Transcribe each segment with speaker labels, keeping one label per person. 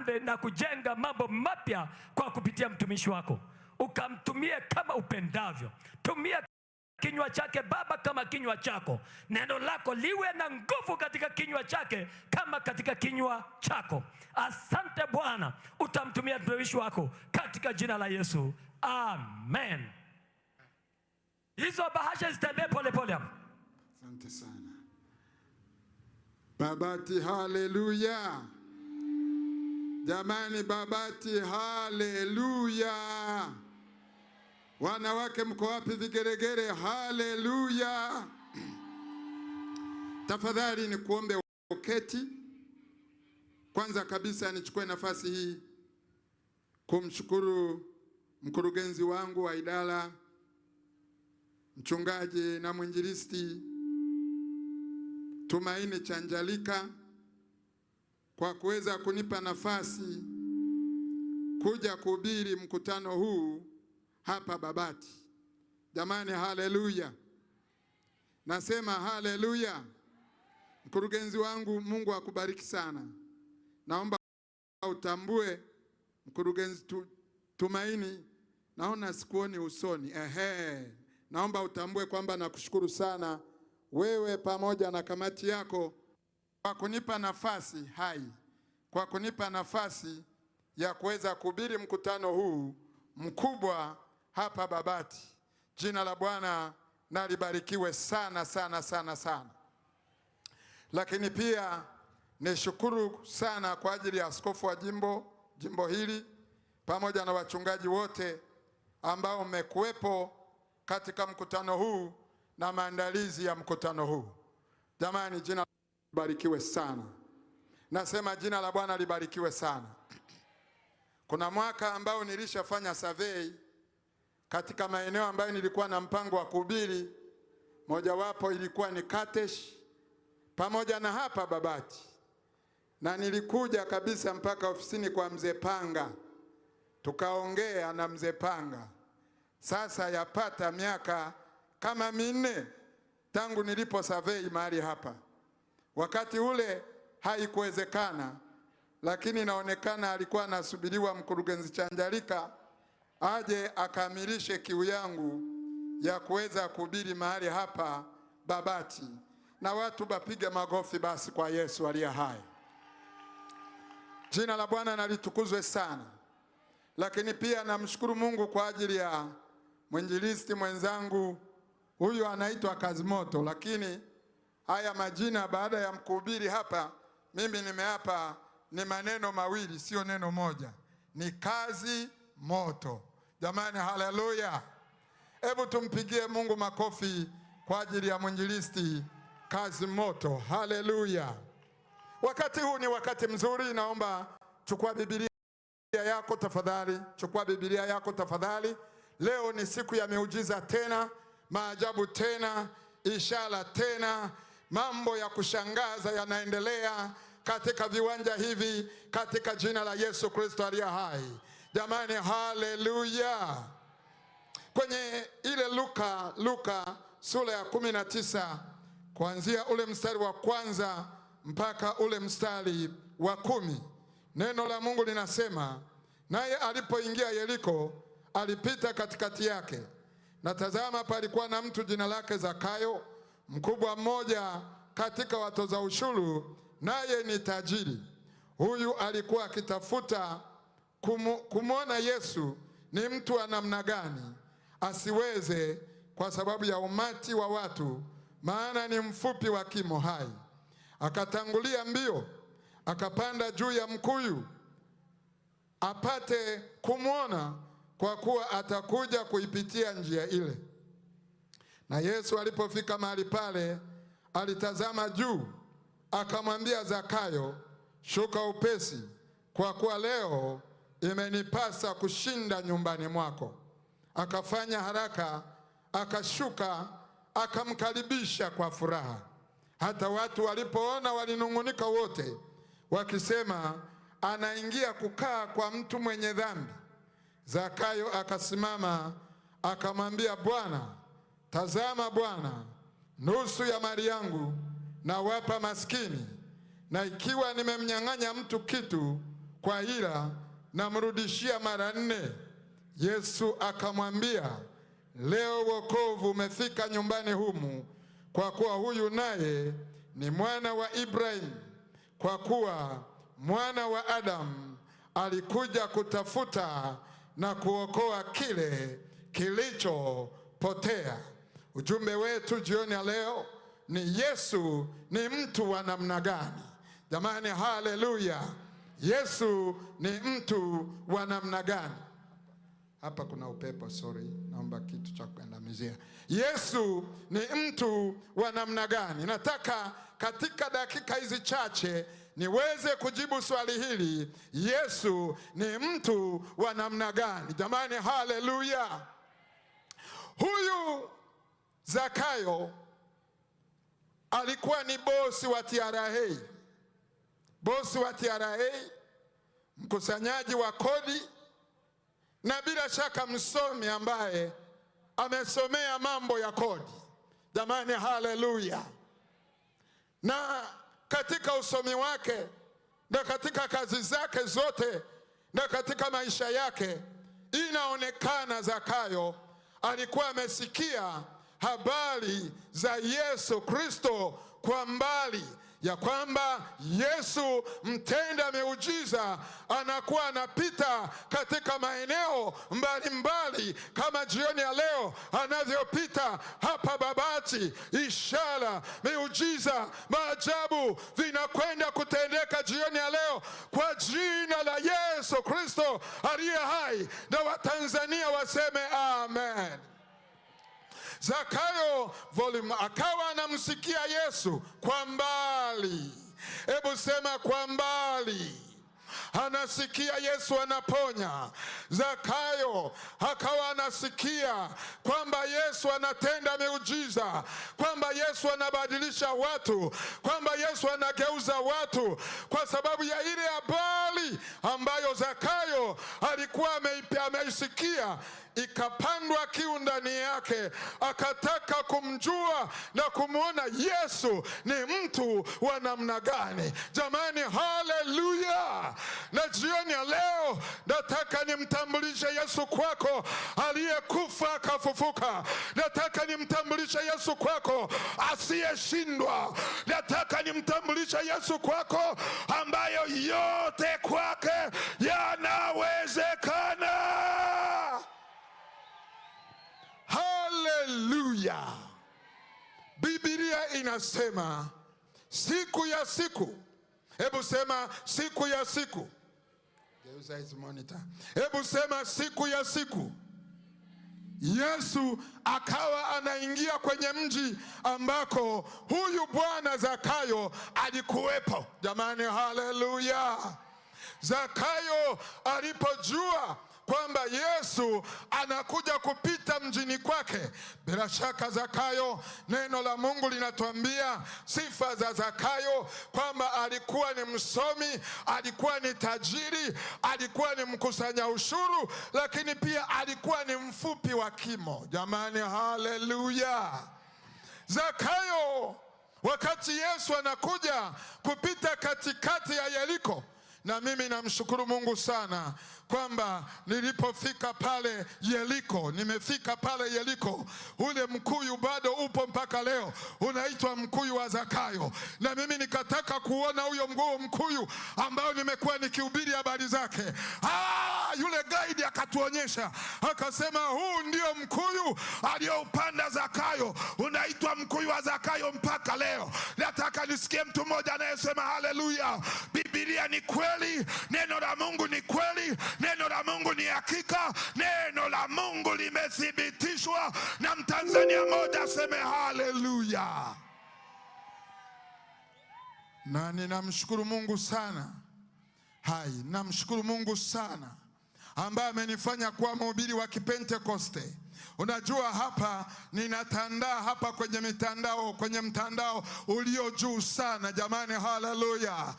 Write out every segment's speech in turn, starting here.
Speaker 1: upande na kujenga mambo mapya kwa kupitia mtumishi wako, ukamtumie kama upendavyo. Tumia kinywa chake Baba kama kinywa chako, neno lako liwe na nguvu katika kinywa chake kama katika kinywa chako. Asante Bwana, utamtumia mtumishi wako katika jina la Yesu, amen. Hizo bahasha zitembee polepole hapo.
Speaker 2: Asante sana Babati, haleluya! Jamani, Babati, haleluya! Wanawake mko wapi? Vigeregere, haleluya! Tafadhali nikuombe uketi. Kwanza kabisa nichukue nafasi hii kumshukuru mkurugenzi wangu wa idara, mchungaji na mwinjilisti Tumaini Chanjalika kwa kuweza kunipa nafasi kuja kuhubiri mkutano huu hapa Babati. Jamani, haleluya! Nasema haleluya. Mkurugenzi wangu, Mungu akubariki sana. Naomba utambue mkurugenzi Tumaini, naona sikuoni usoni. Ehe, naomba utambue kwamba nakushukuru sana wewe pamoja na kamati yako kwa kunipa nafasi hai, kwa kunipa nafasi ya kuweza kuhubiri mkutano huu mkubwa hapa Babati. Jina la Bwana na libarikiwe sana sana sana sana. Lakini pia nishukuru sana kwa ajili ya askofu wa jimbo hili pamoja na wachungaji wote ambao mmekuwepo katika mkutano huu na maandalizi ya mkutano huu. Jamani, jina libarikiwe sana. Nasema jina la Bwana libarikiwe sana. Kuna mwaka ambao nilishafanya survey katika maeneo ambayo nilikuwa na mpango wa kuhubiri, mojawapo ilikuwa ni Katesh pamoja na hapa Babati, na nilikuja kabisa mpaka ofisini kwa Mzee Panga, tukaongea na Mzee Panga. Sasa yapata miaka kama 4 tangu nilipo survey mahali hapa. Wakati ule haikuwezekana, lakini inaonekana alikuwa anasubiriwa mkurugenzi Chanjalika aje akamilishe kiu yangu ya kuweza kuhubiri mahali hapa Babati. Na watu bapige magofi basi kwa Yesu aliye hai. Jina la Bwana na litukuzwe sana. Lakini pia namshukuru Mungu kwa ajili ya mwinjilisti mwenzangu huyu anaitwa Kazimoto, lakini haya majina baada ya mkuhubiri hapa, mimi nimeapa ni maneno mawili, sio neno moja, ni kazi moto. Jamani, haleluya! Hebu tumpigie Mungu makofi kwa ajili ya mwinjilisti Kazi Moto. Haleluya! Wakati huu ni wakati mzuri, naomba chukua Biblia yako tafadhali, chukua Biblia yako tafadhali. Leo ni siku ya miujiza tena, maajabu tena, ishara tena, mambo ya kushangaza yanaendelea katika viwanja hivi katika jina la Yesu Kristo aliye hai. Jamani, haleluya. Kwenye ile Luka sura ya 19 kuanzia ule mstari wa kwanza mpaka ule mstari wa 10, neno la Mungu linasema, naye alipoingia Yeriko alipita katikati yake, na tazama, palikuwa na mtu jina lake Zakayo, mkubwa mmoja katika watoza ushuru, naye ni tajiri. Huyu alikuwa akitafuta kumwona Yesu ni mtu wa namna gani, asiweze kwa sababu ya umati wa watu, maana ni mfupi wa kimo hai. Akatangulia mbio, akapanda juu ya mkuyu apate kumwona, kwa kuwa atakuja kuipitia njia ile. Na Yesu alipofika mahali pale, alitazama juu, akamwambia Zakayo, shuka upesi, kwa kuwa leo imenipasa kushinda nyumbani mwako. Akafanya haraka, akashuka, akamkaribisha kwa furaha. Hata watu walipoona walinung'unika wote, wakisema, anaingia kukaa kwa mtu mwenye dhambi. Zakayo akasimama akamwambia Bwana, tazama Bwana, nusu ya mali yangu nawapa maskini, na ikiwa nimemnyang'anya mtu kitu kwa hila, namrudishia mara nne. Yesu akamwambia, leo wokovu umefika nyumbani humu, kwa kuwa huyu naye ni mwana wa Ibrahimu, kwa kuwa mwana wa Adamu alikuja kutafuta na kuokoa kile kilichopotea. Ujumbe wetu jioni ya leo ni Yesu ni mtu wa namna gani? Jamani, haleluya! Yesu ni mtu wa namna gani? Hapa kuna upepo, sorry, naomba kitu cha kukandamizia. Yesu ni mtu wa namna gani? Nataka katika dakika hizi chache niweze kujibu swali hili, Yesu ni mtu wa namna gani? Jamani, haleluya! Huyu Zakayo alikuwa ni bosi wa TRA, bosi wa TRA, mkusanyaji wa kodi na bila shaka msomi ambaye amesomea mambo ya kodi. Jamani, haleluya! Na katika usomi wake na katika kazi zake zote na katika maisha yake, inaonekana Zakayo alikuwa amesikia habari za Yesu Kristo kwa mbali, ya kwamba Yesu mtenda miujiza anakuwa anapita katika maeneo mbalimbali, kama jioni ya leo anavyopita hapa Babati. Ishara, miujiza, maajabu vinakwenda kutendeka jioni ya leo kwa jina la Yesu Kristo aliye hai, na Watanzania waseme amen. Zakayo volume akawa anamsikia Yesu kwa mbali. Hebu sema kwa mbali. Anasikia Yesu anaponya. Zakayo akawa anasikia kwamba Yesu anatenda miujiza, kwamba Yesu anabadilisha watu, kwamba Yesu anageuza watu, kwa sababu ya ile habari ambayo Zakayo alikuwa ameisikia, ikapandwa kiu ndani yake, akataka kumjua na kumwona Yesu ni mtu wa namna gani. Jamani, haleluya! Na jioni ya leo nataka nimtambulishe Yesu kwako, aliyekufa akafufuka. Nataka nimtambulishe Yesu kwako, asiyeshindwa. Nataka nimtambulishe Yesu kwako, ambayo yote kwake yanawezekana. Haleluya! Biblia inasema siku ya siku. Hebu sema siku ya siku. Geuza hizi monitor. Hebu sema siku ya siku. Yesu akawa anaingia kwenye mji ambako huyu bwana Zakayo alikuwepo. Jamani, haleluya! Zakayo alipojua kwamba Yesu anakuja kupita mjini kwake, bila shaka Zakayo, neno la Mungu linatuambia sifa za Zakayo kwamba alikuwa ni msomi, alikuwa ni tajiri, alikuwa ni mkusanya ushuru, lakini pia alikuwa ni mfupi wa kimo. Jamani, haleluya! Zakayo, wakati Yesu anakuja kupita katikati ya Yeriko, na mimi namshukuru Mungu sana kwamba nilipofika pale Yeriko, nimefika pale Yeriko, ule mkuyu bado upo mpaka leo, unaitwa mkuyu wa Zakayo. Na mimi nikataka kuona huyo mkuyu ambao nimekuwa nikihubiri habari zake. Yule guide akatuonyesha, akasema huu ndio mkuyu aliyoupanda Zakayo, unaitwa mkuyu wa Zakayo mpaka leo. Nataka nisikie mtu mmoja anayesema haleluya. Biblia ni kweli, neno la Mungu ni kweli, neno la Mungu ni hakika, neno la Mungu limethibitishwa. Na Mtanzania mmoja aseme haleluya. Na ninamshukuru Mungu sana. Hai, namshukuru Mungu sana. ambaye amenifanya kuwa mhubiri wa Kipentekoste. Unajua, hapa ninatandaa hapa kwenye mitandao, kwenye mtandao ulio juu sana. Jamani, haleluya!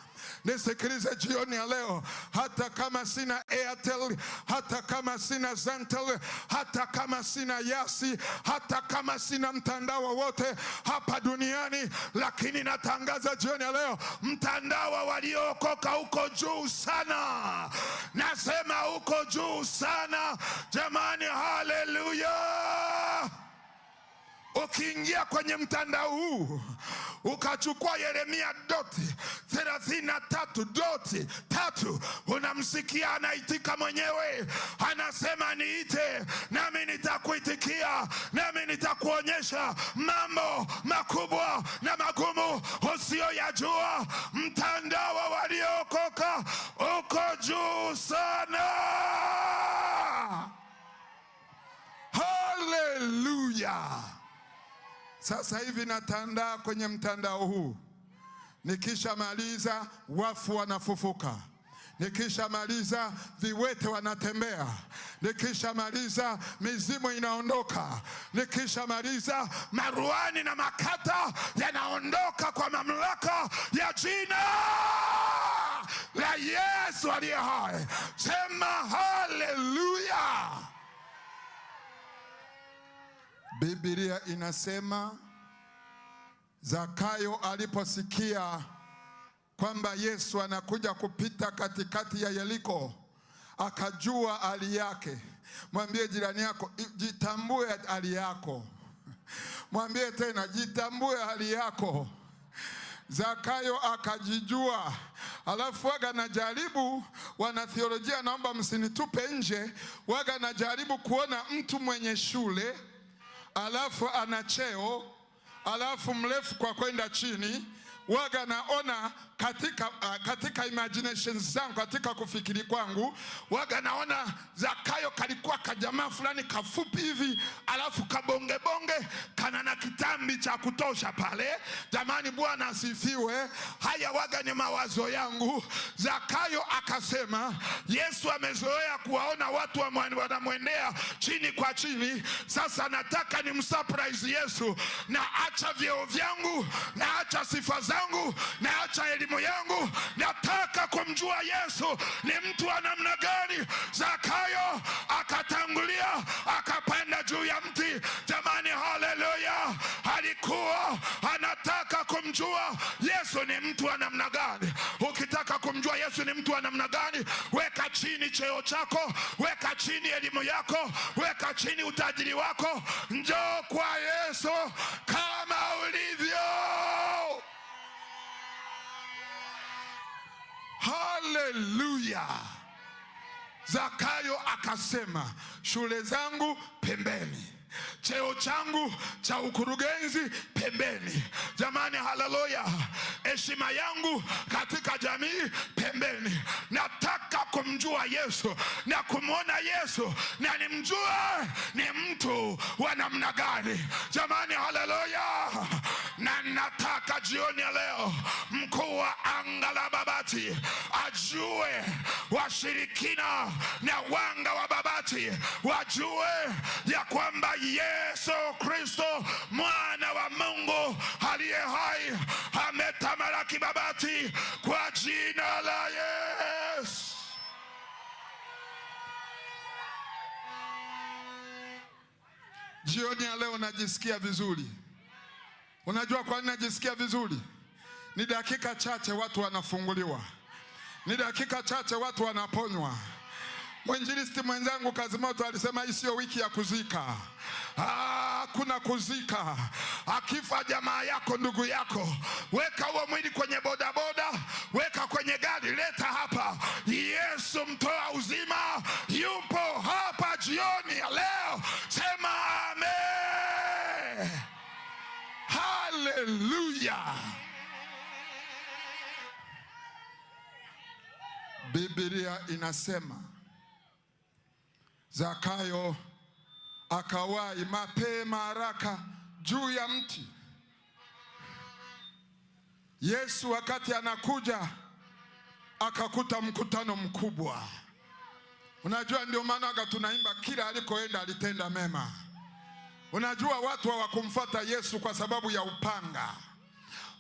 Speaker 2: Nisikilize jioni ya leo, hata kama sina Airtel, hata kama sina Zantel, hata kama sina Yasi, hata kama sina mtandao wowote hapa duniani, lakini natangaza jioni ya leo, mtandao wa waliookoka uko juu sana. Nasema uko juu sana jamani, haleluya! Ukiingia kwenye mtandao huu ukachukua Yeremia 33.3, unamsikia anaitika mwenyewe, anasema niite, nami nitakuitikia, nami nitakuonyesha mambo makubwa na magumu usiyoyajua. Mtandao wa waliookoka uko juu sana. Haleluya! Sasa hivi natandaa kwenye mtandao huu, nikishamaliza wafu wanafufuka, nikishamaliza viwete wanatembea, nikishamaliza mizimu inaondoka, nikishamaliza maruani na makata yanaondoka kwa mamlaka ya jina la Yesu aliye hai. Sema haleluya! Biblia inasema Zakayo aliposikia kwamba Yesu anakuja kupita katikati ya Yeriko, akajua hali yake. Mwambie jirani yako, jitambue hali yako. Mwambie tena, jitambue hali yako. Zakayo akajijua. Alafu waga najaribu, wanathiolojia, naomba msinitupe nje. Waga najaribu kuona mtu mwenye shule alafu ana cheo alafu mrefu kwa kwenda chini, waga naona katika imaginations zangu, katika kufikiri kwangu, waga naona Zakayo kalikuwa kajamaa fulani kafupi hivi, alafu kabongebonge kana na kitambi cha kutosha pale. Jamani, Bwana asifiwe. Haya waga ni mawazo yangu. Zakayo akasema, Yesu amezoea kuwaona watu wanamwendea chini kwa chini, sasa nataka ni msurprise Yesu, na acha vyeo vyangu, na acha sifa zangu, na acha elimu yangu, nataka kumjua Yesu ni mtu wa namna gani. Zakayo akatangulia akapanda juu ya mti. Jamani, haleluya! Alikuwa anataka kumjua Yesu ni mtu wa namna gani. Ukitaka kumjua Yesu ni mtu wa namna gani, weka chini cheo chako, weka chini elimu yako, weka chini utajiri wako, njoo kwa Yesu kama ulivyo. Haleluya! Zakayo akasema, shule zangu pembeni, cheo changu cha ukurugenzi pembeni, jamani, haleluya, heshima yangu katika jamii pembeni, nataka kumjua Yesu na kumwona Yesu na nimjue ni mtu wa namna gani, jamani, haleluya. Na nataka jioni ya leo mkuu wa anga la Babati ajue, washirikina na wanga wa Babati wajue ya kwamba Yesu Kristo mwana wa Mungu aliye hai ametamalaki Babati kwa jina la Yesu. Jioni ya leo najisikia vizuri. Unajua kwa nini najisikia vizuri? Ni dakika chache watu wanafunguliwa, ni dakika chache watu wanaponywa. Mwinjilisti mwenzangu Kazimoto alisema hii sio wiki ya kuzika. Kuna kuzika. Akifa jamaa yako, ndugu yako, weka huo mwili kwenye bodaboda, weka kwenye gari, leta hapa. Yesu mtoa uzima yupo hapa jioni ya leo. Sema amen. Haleluya. Biblia inasema Zakayo akawahi mapema haraka juu ya mti. Yesu wakati anakuja akakuta mkutano mkubwa. Unajua, ndio maana aga tunaimba kila alikoenda alitenda mema. Unajua, watu hawakumfuata Yesu kwa sababu ya upanga.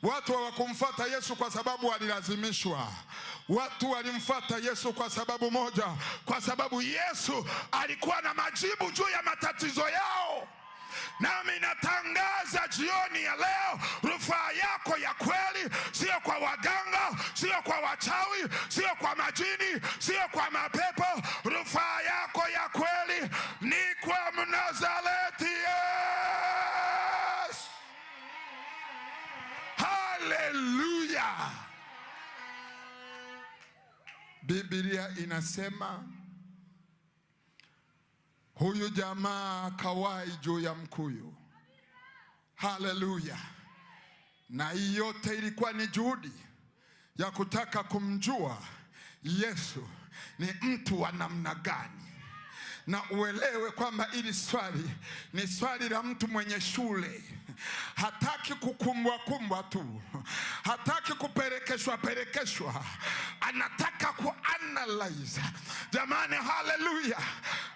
Speaker 2: Watu hawakumfuata Yesu kwa sababu walilazimishwa. Watu walimfuata Yesu kwa sababu moja, kwa sababu Yesu alikuwa na majibu juu ya matatizo yao. Nami natangaza jioni ya leo, rufaa yako ya kweli sio kwa waganga, sio kwa wachawi, sio kwa majini, sio kwa mapepo. Rufaa yako ya kweli ni kwa Mnazareti Yesu. Haleluya! Biblia inasema huyu jamaa kawai juu ya mkuyu. Haleluya! Na hii yote ilikuwa ni juhudi ya kutaka kumjua Yesu ni mtu wa namna gani, na uelewe kwamba ili swali ni swali la mtu mwenye shule. Hataki kukumbwa kumbwa tu, hataki kupelekeshwa pelekeshwa, anataka kuanalyze. Jamani, haleluya!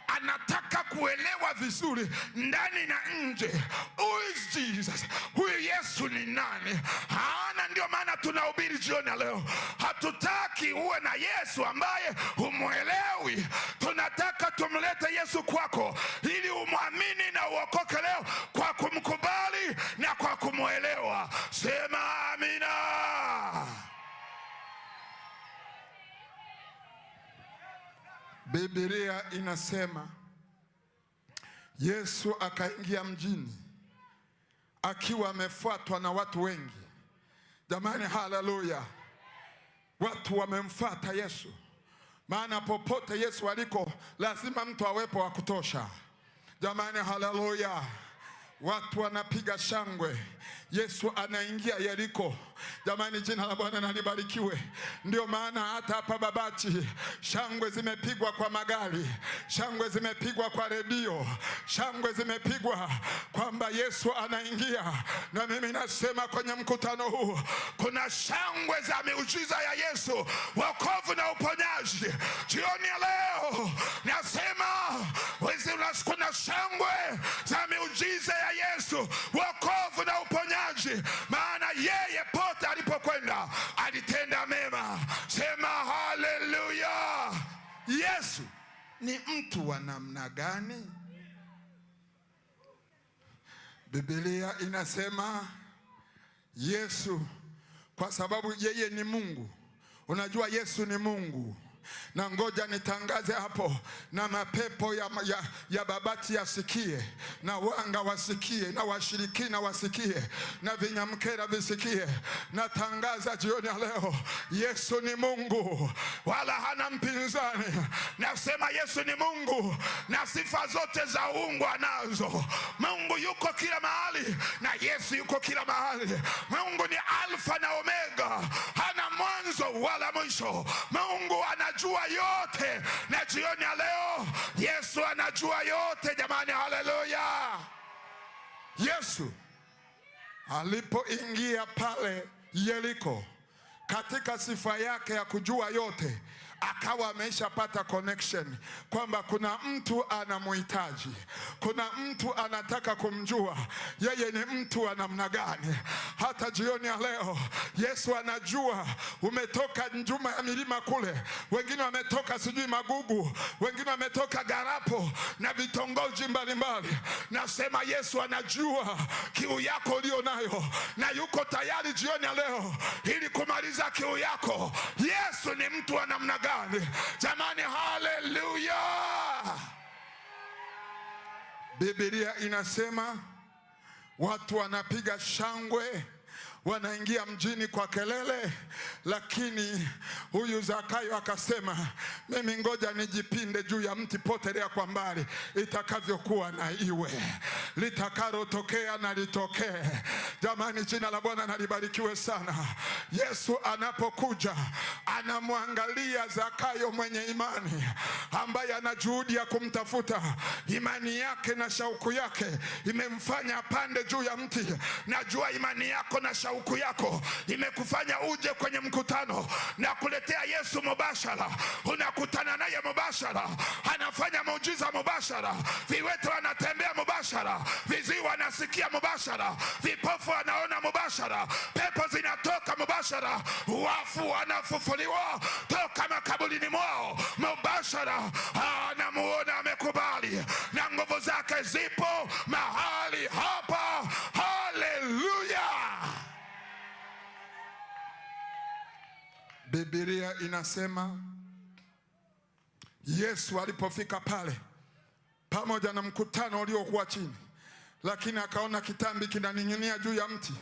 Speaker 2: Anataka kuelewa vizuri ndani na nje. Who is Jesus? Huyu Yesu ni nani? Hana. Ndio maana tunahubiri jioni ya leo. Hatutaki uwe na Yesu ambaye humwelewi. Tunataka tumlete Yesu kwako ili umwamini na uokoke leo kwa kumkubali na kwa kumwelewa. Sema amina. Biblia inasema Yesu akaingia mjini akiwa amefuatwa na watu wengi. Jamani, haleluya! Watu wamemfuata Yesu, maana popote Yesu aliko lazima mtu awepo wa kutosha. Jamani, haleluya! Watu wanapiga shangwe, Yesu anaingia Yeriko. Jamani, jina la Bwana nalibarikiwe. Ndio maana hata hapa Babati shangwe zimepigwa kwa magari, shangwe zimepigwa kwa redio, shangwe zimepigwa kwamba Yesu anaingia. Na mimi nasema kwenye mkutano huu kuna shangwe za miujiza ya Yesu, wokovu na uponyaji. Jioni ya leo nasema kuna shangwe za miujiza ya Yesu, wokovu na uponyaji, maana yeye pote alipokwenda alitenda mema. Sema haleluya! Yesu ni mtu wa namna gani? Biblia inasema Yesu, kwa sababu yeye ni Mungu. Unajua Yesu ni Mungu, na ngoja nitangaze hapo, na mapepo ya Babati yasikie, na wanga wasikie, na washirikina wasikie, na vinyamkera visikie. Natangaza jioni ya leo, Yesu ni Mungu, wala hana mpinzani. Nasema Yesu ni Mungu na sifa zote za uungu anazo. Mungu yuko kila mahali na Yesu yuko kila mahali. Mungu ni Alfa na Omega, hana mwanzo wala mwisho. Mungu anajua yote, na jioni ya leo Yesu anajua yote. Jamani, haleluya! Yesu alipoingia pale Yeriko, katika sifa yake ya kujua yote, akawa ameshapata connection kwamba kuna mtu anamuhitaji, kuna mtu anataka kumjua yeye ni mtu wa namna gani. Hata jioni ya leo Yesu anajua umetoka njuma ya milima kule, wengine wametoka sijui Magugu, wengine wametoka Garapo na vitongoji mbalimbali. Nasema Yesu anajua kiu yako ulio nayo na yuko tayari jioni ya leo ili kumaliza kiu yako. Yesu ni mtu wa namna gani? Jamani, haleluya! Biblia inasema watu wanapiga shangwe, wanaingia mjini kwa kelele, lakini huyu Zakayo akasema, mimi ngoja nijipinde juu ya mti, potelea kwa mbali, itakavyokuwa na iwe, litakalotokea na litokee. Jamani, jina la Bwana na libarikiwe sana. Yesu anapokuja anamwangalia Zakayo mwenye imani, ambaye ana juhudi ya kumtafuta. Imani yake na shauku yake imemfanya apande juu ya mti. Najua imani yako na shauku
Speaker 3: Shauku yako imekufanya uje kwenye mkutano na kuletea Yesu mubashara. Unakutana naye mubashara, anafanya muujiza mubashara, viwete wanatembea mubashara, viziwi wanasikia mubashara, vipofu wanaona mubashara, pepo zinatoka mubashara, wafu wanafufuliwa toka makaburini mwao mubashara. Anamuona amekubali, na nguvu zake zipo mahali hapa. Haleluya! Biblia inasema Yesu alipofika pale pamoja na mkutano uliokuwa chini, lakini akaona kitambi kinaning'inia juu ya mti,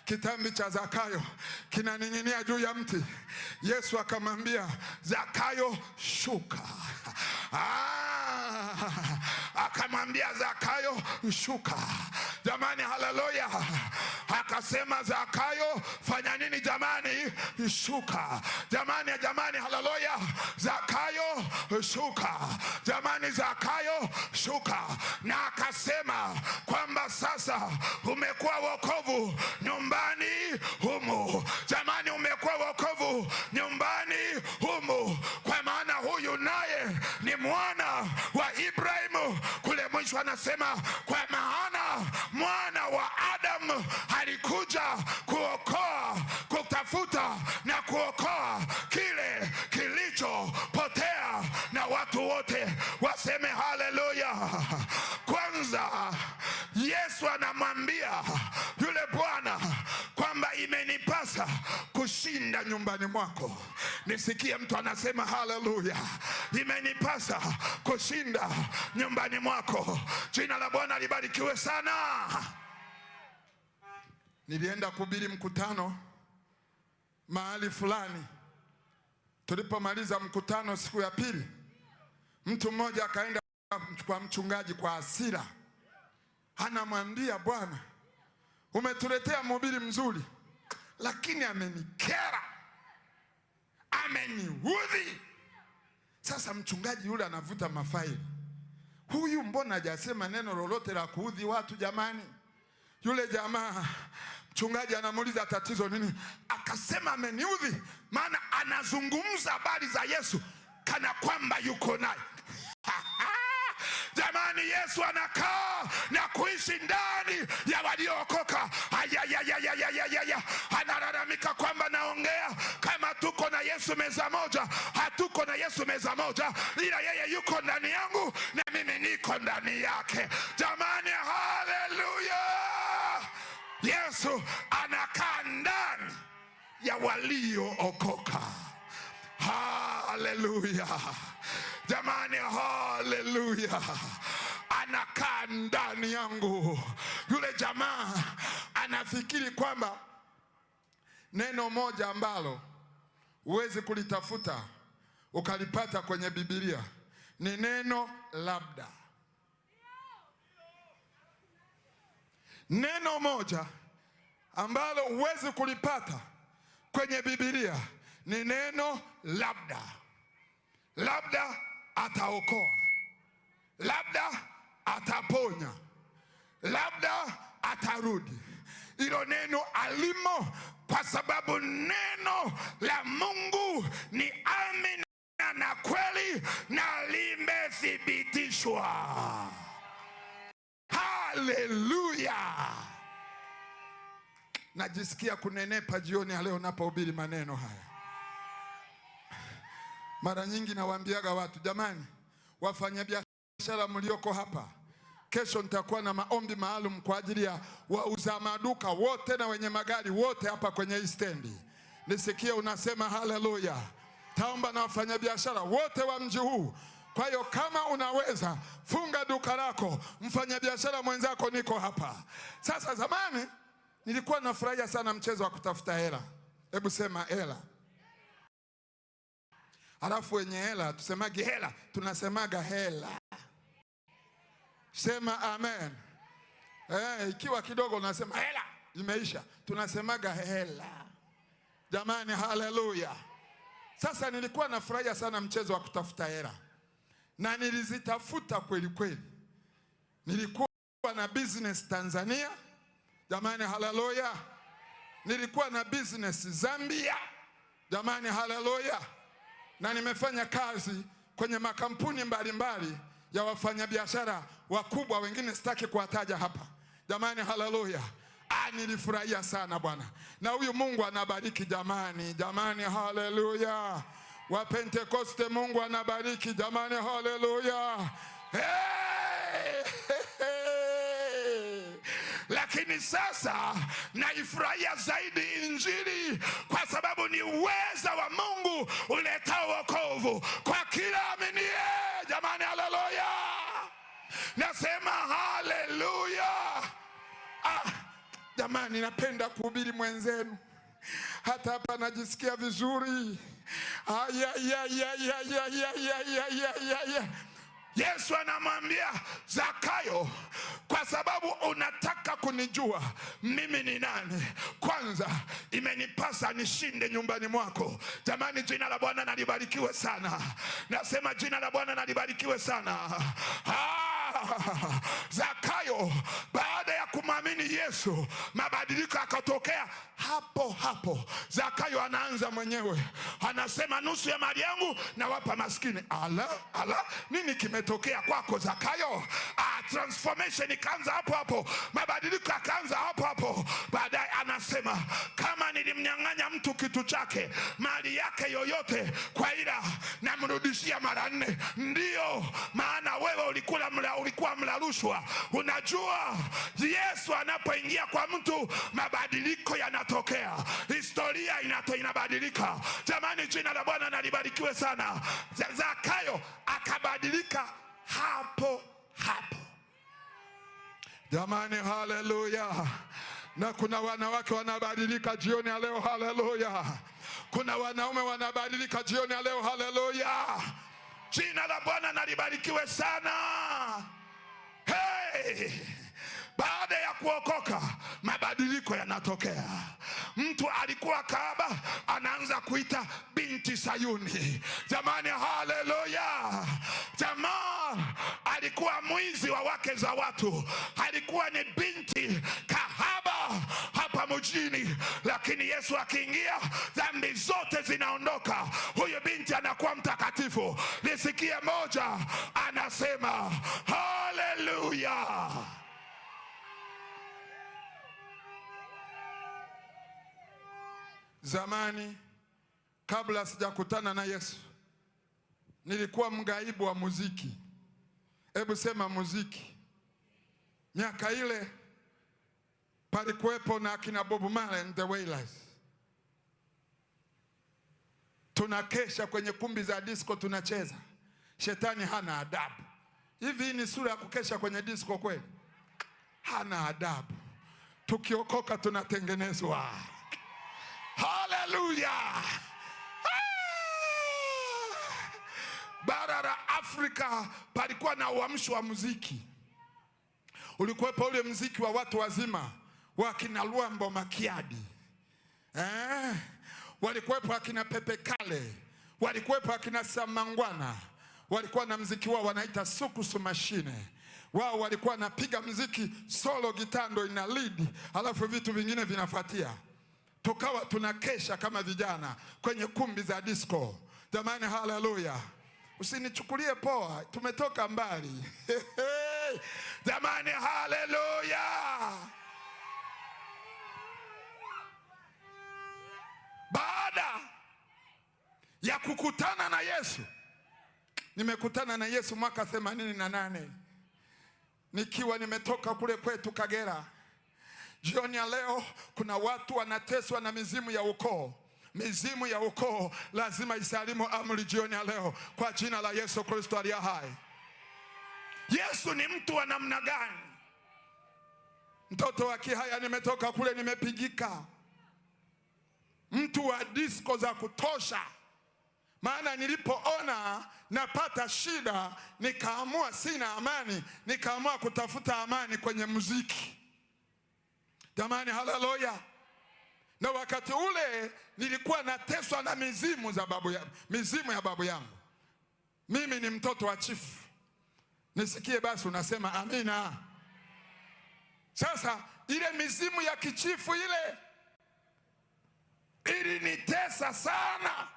Speaker 3: kitambi cha Zakayo kinaning'inia juu ya mti. Yesu akamwambia Zakayo, shuka. Akamwambia Zakayo, shuka. Jamani, haleluya! Akasema Zakayo, fanya nini jamani? Shuka. Jamani, jamani, haleluya! Zakayo, shuka. Jamani, Zakayo, shuka. Na akasema kwamba sasa umekuwa wokovu nyumbani humu. Jamani, umekuwa wokovu nyumbani humu, kwa maana huyu naye ni mwana wa Ibrahimu. Kule mwisho anasema kwa maana mwana wa Adamu alikuja kuokoa, kutafuta na kuokoa kile kilichopotea. Na watu wote waseme haleluya. Kwanza Yesu anamwambia yule bwana kwamba imenipasa kushinda nyumbani mwako. Nisikie mtu anasema haleluya, imenipasa kushinda nyumbani mwako. Jina la Bwana libarikiwe sana. Nilienda kuhubiri mkutano mahali fulani. Tulipomaliza mkutano siku ya pili, mtu mmoja akaenda kwa mchungaji kwa hasira, anamwambia, bwana, umetuletea mhubiri mzuri, lakini amenikera, ameniudhi. Sasa mchungaji yule anavuta mafaili, huyu mbona hajasema neno lolote la kuudhi watu jamani? Yule jamaa mchungaji anamuuliza tatizo nini? Akasema ameniudhi, maana anazungumza habari za Yesu kana kwamba yuko naye. Jamani, Yesu anakaa na kuishi ndani ya waliookoka. Ayayayayayaya, analalamika kwamba naongea kama tuko na Yesu meza moja. Hatuko na Yesu meza moja, ila yeye yuko ndani yangu na mimi niko ndani yake. Jamani, haleluya! Yesu anakaa ndani ya waliookoka. Haleluya! Jamani, haleluya! Anakaa ndani yangu. Yule jamaa anafikiri kwamba neno moja ambalo huwezi kulitafuta ukalipata kwenye Biblia ni neno labda. Neno moja ambalo huwezi kulipata kwenye Biblia ni neno labda. Labda ataokoa, labda ataponya, labda atarudi. Hilo neno alimo, kwa sababu neno la Mungu ni amina na kweli na limethibitishwa. Haleluya! Najisikia kunenepa jioni ya leo napohubiri maneno haya. Mara nyingi nawaambiaga watu, jamani, wafanyabiashara mlioko hapa, kesho nitakuwa na maombi maalum kwa ajili ya wauza maduka wote na wenye magari wote hapa kwenye hii stendi. Nisikie unasema haleluya. Taomba na wafanyabiashara wote wa mji huu. Kwa hiyo kama unaweza funga duka lako, mfanyabiashara mwenzako, niko hapa. Sasa zamani nilikuwa nafurahia sana mchezo wa kutafuta hela. Hebu sema hela. Halafu wenye hela tusemage hela, tunasemaga hela. Sema amen. Ikiwa kidogo unasema hela imeisha, tunasemaga hela. Jamani, haleluya. Sasa nilikuwa nafurahia sana mchezo wa kutafuta hela, na nilizitafuta kweli kweli. Nilikuwa na business Tanzania, jamani, haleluya. Nilikuwa na business Zambia. Jamani, haleluya! Na nimefanya kazi kwenye makampuni mbalimbali ya wafanyabiashara wakubwa, wengine sitaki kuwataja hapa. Jamani, haleluya! Nilifurahia sana bwana, na huyu Mungu anabariki jamani, jamani, haleluya! Wa Pentekoste, Mungu anabariki jamani, haleluya! Hey! Lakini sasa naifurahia zaidi Injili kwa sababu ni uweza wa Mungu uletao wokovu kwa kila aminiye. Jamani, haleluya! Nasema haleluya! Jamani, napenda kuhubiri mwenzenu, hata hapa najisikia vizuri. Ayayayayayayayayayaya. Yesu anamwambia Zakayo, kwa sababu unataka kunijua mimi ni nani, kwanza imenipasa nishinde nyumbani mwako. Jamani, jina la Bwana nalibarikiwe sana. Nasema jina la Bwana nalibarikiwe sana. Zakayo baada ya kumwamini Yesu, mabadiliko akatokea hapo hapo. Zakayo anaanza mwenyewe, anasema nusu ya mali yangu nawapa maskini. Ala, ala, nini kimetokea kwako Zakayo? Transformation ikaanza hapo hapo, mabadiliko akaanza hapo hapo. Baadaye anasema kama nilimnyang'anya mtu kitu chake, mali yake yoyote kwa ila, namrudishia mara nne. Ndiyo maana wewe ulikuwa mla rushwa. Unajua Yesu anapoingia kwa mtu mabadiliko yanatokea, historia inabadilika. Jamani, jina la Bwana nalibarikiwe sana. Zakayo akabadilika hapo hapo. Jamani, haleluya! Na kuna wanawake wanabadilika jioni ya leo, haleluya. Kuna wanaume wanabadilika jioni ya leo, haleluya. Jina la Bwana nalibarikiwe sana. Hey! Baada ya kuokoka mabadiliko yanatokea. Mtu alikuwa kahaba anaanza kuita binti Sayuni. Jamani, haleluya! Jamaa alikuwa mwizi wa wake za watu, alikuwa ni binti kahaba hapa mjini, lakini Yesu akiingia dhambi zote zinaondoka, huyu binti anakuwa mtakatifu. Nisikie moja anasema haleluya. Zamani kabla sijakutana na Yesu nilikuwa mgaibu wa muziki. Hebu sema muziki. Miaka ile palikuwepo na akina Bob Marley and the Wailers. Tunakesha kwenye kumbi za disco tunacheza. Shetani hana adabu. Hivi ni sura ya kukesha kwenye disco kweli? Hana adabu. Tukiokoka tunatengenezwa. Haleluya! Bara la Afrika palikuwa na uamsho wa muziki. Ulikuwepo ule muziki wa watu wazima wakina Luambo Makiadi, walikuwepo akina Pepe Kale, walikuwepo akina Samangwana, walikuwa na muziki wao wanaita sukusu mashine. Wao walikuwa wanapiga muziki solo, gitaa ndo ina lead, alafu vitu vingine vinafuatia. Tukawa tunakesha kama vijana kwenye kumbi za disco. Jamani, haleluya! Usinichukulie poa, tumetoka mbali. Jamani, haleluya! Baada ya kukutana na Yesu, nimekutana na Yesu mwaka 88 nikiwa nimetoka kule kwetu Kagera. Jioni ya leo kuna watu wanateswa na mizimu ya ukoo. Mizimu ya ukoo lazima isalimu amri jioni ya leo kwa jina la Yesu Kristo aliye hai. Yesu ni mtu wa namna gani? Mtoto wa Kihaya, nimetoka kule nimepigika. Mtu wa disco za kutosha. Maana nilipoona napata shida, nikaamua sina amani, nikaamua kutafuta amani kwenye muziki. Jamani, haleluya! Na wakati ule nilikuwa nateswa na mizimu za babu ya, mizimu ya babu yangu. Mimi ni mtoto wa chifu. Nisikie basi unasema amina. Sasa ile mizimu ya kichifu ile Ilinitesa sana.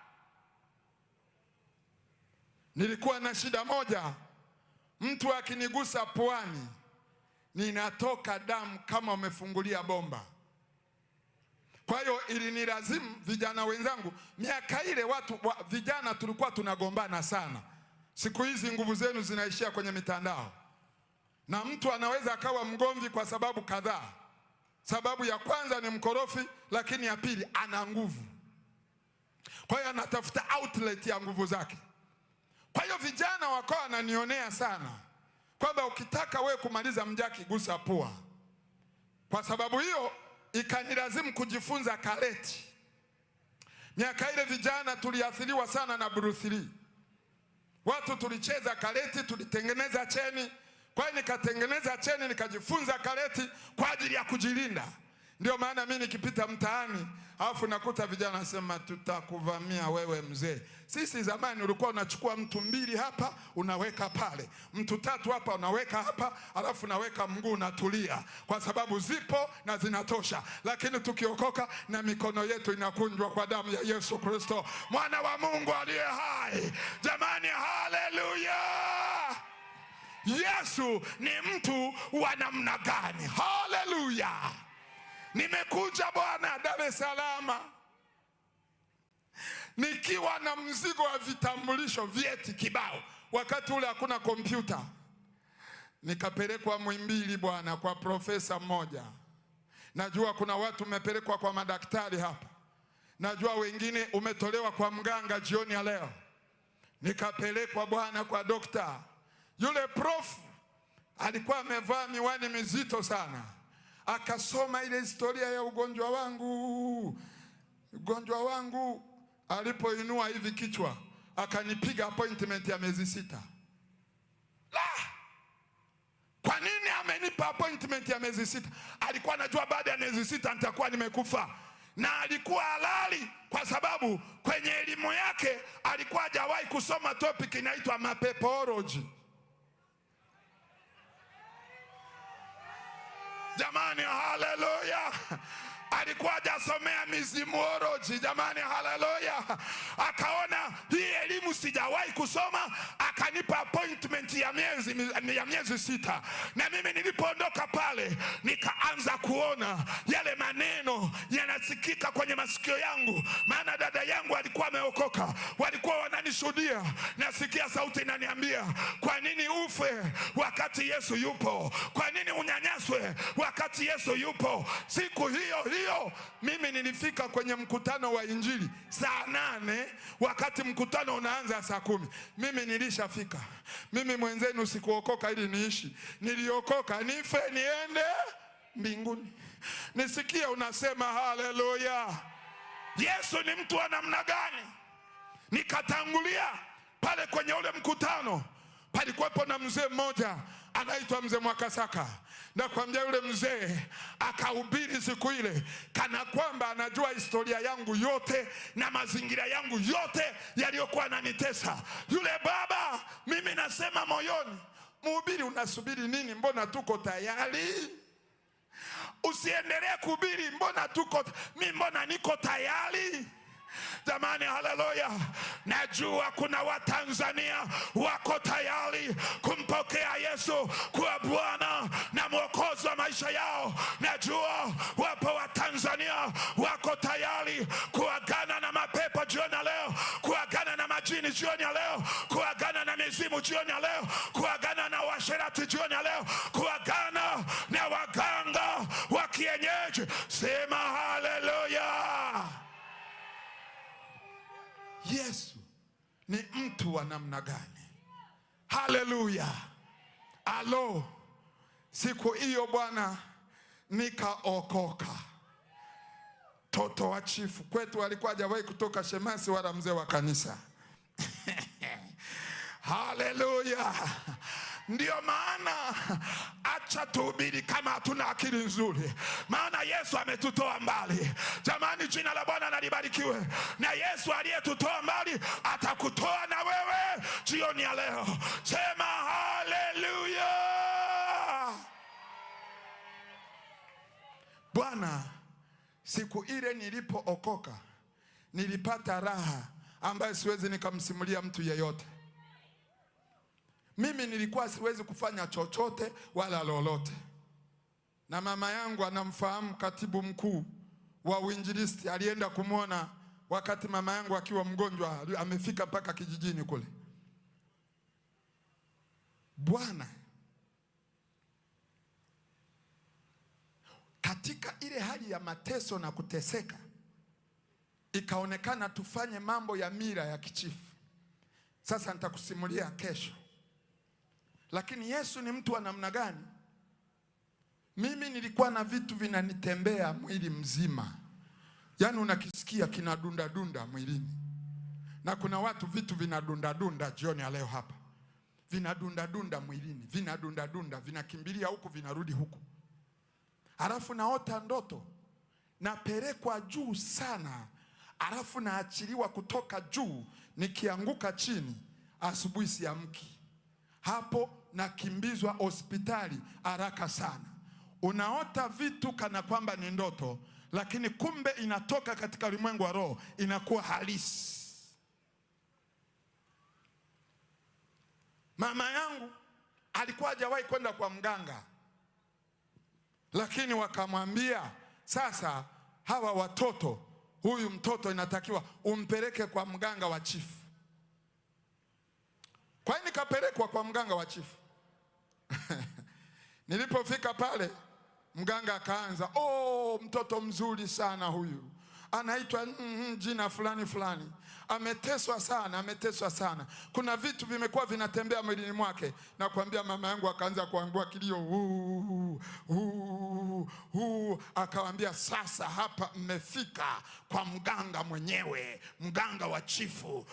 Speaker 3: Nilikuwa na shida moja, mtu akinigusa puani ninatoka damu kama umefungulia bomba. Kwa hiyo ilinilazimu vijana wenzangu, miaka ile watu vijana tulikuwa tunagombana sana. Siku hizi nguvu zenu zinaishia kwenye mitandao, na mtu anaweza akawa mgomvi kwa sababu kadhaa. Sababu ya kwanza ni mkorofi, lakini ya pili ana nguvu, kwa hiyo anatafuta outlet ya nguvu zake. Kwa hiyo vijana wakawa wananionea sana kwamba ukitaka we kumaliza mjaki gusa pua. Kwa sababu hiyo ikanilazimu kujifunza kareti. Miaka ile vijana tuliathiriwa sana na Bruce Lee. Watu tulicheza kareti, tulitengeneza cheni. Kwa hiyo nikatengeneza cheni, nikajifunza kareti kwa ajili ya kujilinda. Ndio maana mimi nikipita mtaani alafu nakuta vijana nasema tutakuvamia wewe mzee. Sisi zamani ulikuwa unachukua mtu mbili hapa unaweka pale, mtu tatu hapa unaweka hapa, alafu unaweka mguu unatulia, kwa sababu zipo na zinatosha. Lakini tukiokoka na mikono yetu inakunjwa kwa damu ya Yesu Kristo mwana wa Mungu aliye hai. Jamani, haleluya! Yesu ni mtu wa namna gani? Haleluya! Nimekuja Bwana Dar es Salaam nikiwa na mzigo wa vitambulisho, vyeti kibao. Wakati ule hakuna kompyuta. Nikapelekwa Muhimbili Bwana kwa profesa mmoja. Najua kuna watu umepelekwa kwa madaktari hapa, najua wengine umetolewa kwa mganga jioni ya leo. Nikapelekwa Bwana kwa dokta. Yule prof alikuwa amevaa miwani mizito sana, akasoma ile historia ya ugonjwa wangu. Ugonjwa wangu, alipoinua hivi kichwa akanipiga appointment ya miezi 6. La! Kwa nini amenipa appointment ya miezi 6? Alikuwa anajua baada ya miezi 6 nitakuwa nimekufa. Na alikuwa halali kwa sababu kwenye elimu yake alikuwa hajawahi kusoma topic inaitwa mapepology. Jamani, haleluya! Alikuwa hajasomea mizimuology. Jamani, haleluya! Akaona hii elimu sijawahi kusoma, akanipa appointment ya miezi 6. Na mimi nilipoondoka pale nikaanza kuona yale maneno yanasikika kwenye masikio yangu, maana dada yangu alikuwa ameokoka, walikuwa wananishuhudia. Nasikia sauti inaniambia, kwa nini ufe wakati Yesu yupo? Kwa nini unyanyaswe wakati Yesu yupo? Siku hiyo hiyo mimi nilifika kwenye mkutano wa Injili saa 8, wakati mkutano unaanza saa 10. Mimi nilishafika. Mimi mwenzenu sikuokoka ili niishi, niliokoka nife niende mbinguni. Nisikie unasema haleluya. Yesu ni mtu wa namna gani? Nikatangulia pale kwenye ule mkutano, palikuwepo na mzee mmoja anaitwa Mzee Mwakasaka. Nakwambia yule mzee akahubiri siku ile kana kwamba anajua historia yangu yote na mazingira yangu yote yaliyokuwa yananitesa. Yule baba, mimi nasema moyoni, mhubiri unasubiri nini? Mbona tuko tayari? Usiendelee kuhubiri, mbona tuko, mimi mbona niko tayari? Jamani, haleluya! Najua kuna Watanzania wako tayari kumpokea Yesu kuwa Bwana na Mwokozi wa maisha yao. Najua wapo Watanzania wako tayari kuagana na mapepo jioni ya leo, kuagana na majini jioni ya leo, kuagana na mizimu jioni ya leo, kuagana na washerati jioni ya leo, kuagana na waganga wa kienyeji. Sema haleluya! Yesu ni mtu wa namna gani? Haleluya! Alo, siku hiyo Bwana nikaokoka. Toto wa chifu kwetu alikuwa hajawahi kutoka shemasi wala mzee wa kanisa. Haleluya! Ndio maana acha tuhubiri kama hatuna akili nzuri, maana Yesu ametutoa mbali. Jamani, jina la Bwana na libarikiwe. Na Yesu aliyetutoa mbali atakutoa na wewe jioni ya leo. Sema haleluya! Bwana, siku ile nilipookoka Nilipata raha ambayo siwezi nikamsimulia mtu yeyote. Mimi nilikuwa siwezi kufanya chochote wala lolote, na mama yangu anamfahamu katibu mkuu wa uinjilisti, alienda kumwona wakati mama yangu akiwa mgonjwa, amefika mpaka kijijini kule. Bwana, katika ile hali ya mateso na kuteseka, ikaonekana tufanye mambo ya mila ya kichifu. Sasa nitakusimulia kesho. Lakini Yesu ni mtu wa namna gani? Mimi nilikuwa na vitu vinanitembea mwili mzima, yaani unakisikia kinadunda dunda mwilini, na kuna watu vitu vinadunda dunda jioni ya leo hapa, vinadunda dunda mwilini, vinadunda dunda, vinakimbilia huku vinarudi huku, halafu naota ndoto napelekwa juu sana, halafu naachiliwa kutoka juu, nikianguka chini, asubuhi siamki. Hapo nakimbizwa hospitali haraka sana. Unaota vitu kana kwamba ni ndoto, lakini kumbe inatoka katika ulimwengu wa roho, inakuwa halisi. Mama yangu alikuwa hajawahi kwenda kwa mganga, lakini wakamwambia sasa, hawa watoto, huyu mtoto inatakiwa umpeleke kwa mganga wa chifu. Kwa hiyo nikapelekwa kwa mganga wa chifu. Nilipofika pale, mganga akaanza, oh, mtoto mzuri sana huyu, anaitwa jina fulani fulani, ameteswa sana, ameteswa sana, kuna vitu vimekuwa vinatembea mwilini mwake. Na kuambia mama yangu akaanza kuangua kilio, uu, uu, uu. Akawambia sasa hapa mmefika kwa mganga mwenyewe, mganga wa chifu,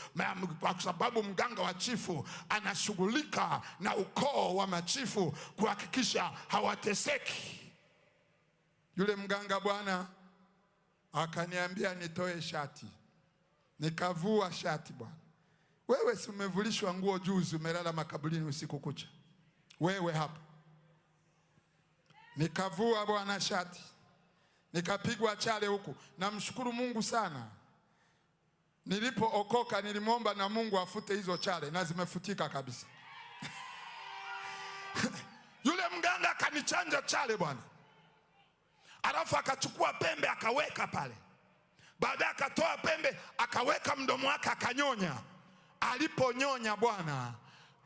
Speaker 3: kwa sababu mganga wa chifu anashughulika na ukoo wa machifu kuhakikisha hawateseki. Yule mganga bwana akaniambia nitoe shati, nikavua shati. Bwana wewe, si umevulishwa nguo juzi, umelala makaburini usiku kucha, wewe hapa. Nikavua bwana shati, nikapigwa chale huku. Namshukuru Mungu sana, nilipookoka nilimwomba na Mungu afute hizo chale na zimefutika kabisa. Yule mganga akanichanja chale bwana, alafu akachukua pembe akaweka pale, baadaye akatoa pembe akaweka mdomo wake akanyonya. Aliponyonya bwana,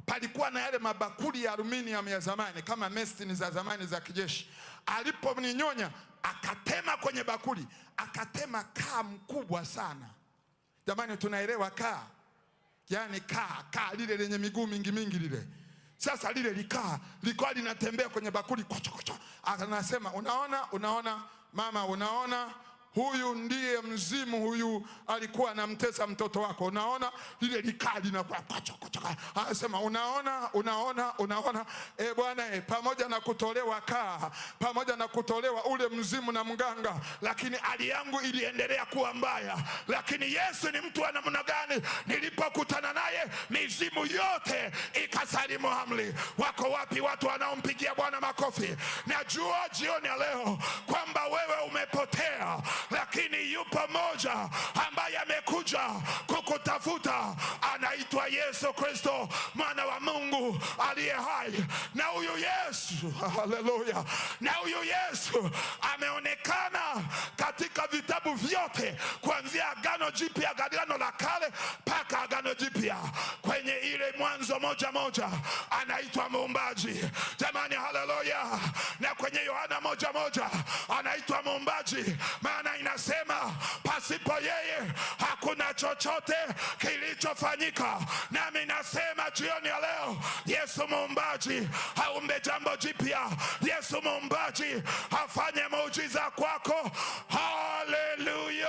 Speaker 3: palikuwa na yale mabakuli ya aluminium ya zamani kama mestini za zamani za kijeshi. Aliponinyonya akatema kwenye bakuli, akatema kaa mkubwa sana. Jamani, tunaelewa kaa? Yaani kaa lile lenye miguu mingi mingi lile. Sasa lile likaa likuwa linatembea kwenye bakuli kocho kocho. Anasema unaona, unaona mama, unaona huyu ndiye mzimu, huyu alikuwa anamtesa mtoto wako. Unaona lile likaa linakuwa kocho kocho. Anasema unaona, unaona, unaona. E bwana, pamoja na kutolewa kaa, pamoja na kutolewa ule mzimu na mganga, lakini hali yangu iliendelea kuwa mbaya. Lakini Yesu ni mtu wa namna gani? Nilipokutana naye mizimu yote ikasalimu amri. Wako wapi watu wanaompigia Bwana makofi? Najua jioni ya leo kwamba wewe umepotea, lakini yupo mmoja ambaye amekuja kukutafuta, anaitwa Yesu Kristo, mwana wa Mungu aliye hai. Na huyu Yesu, haleluya, na huyu Yesu ameonekana katika vitabu vyote kuanzia Agano Jipya, Agano la Kale mpaka Agano Jipya. Kwenye ile Mwanzo 1:1 anaitwa muumbaji. Jamani, haleluya. Na kwenye Yohana 1:1 anaitwa muumbaji, maana inasema pasipo yeye hakuna chochote kilichofanyika. Nami nasema jioni ya leo, Yesu muumbaji haumbe jambo jipya. Yesu muumbaji afanye muujiza kwako. Haleluya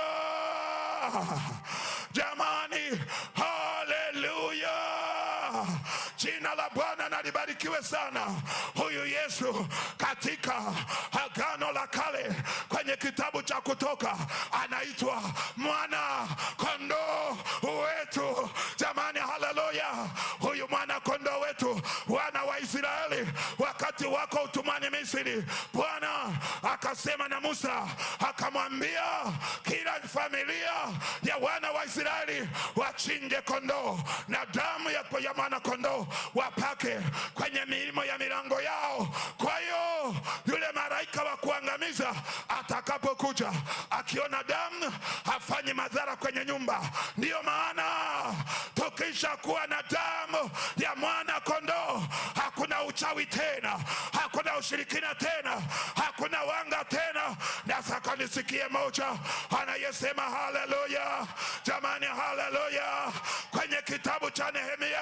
Speaker 3: jamani, haleluya. Jina la Bwana na libarikiwe sana. Huyu Yesu katika Agano la Kale kwenye kitabu cha Kutoka anaitwa mwana kondoo wetu. Jamani, haleluya. Huyu mwana kondoo wetu, wana wa Israeli wakati wako utumwani Misri, Bwana Akasema na Musa akamwambia, kila familia ya wana wa Israeli wachinje kondoo na damu ya mwana kondoo wapake kwenye miimo ya milango yao. Kwa hiyo yule malaika wa kuangamiza atakapokuja akiona damu hafanyi madhara kwenye nyumba. Ndiyo maana tukisha kuwa na damu ya mwana kondoo hakuna uchawi tena, hakuna ushirikina tena, hakuna wanga tena. Nataka nisikie moja anayesema haleluya, jamani, haleluya. Kwenye kitabu cha Nehemia,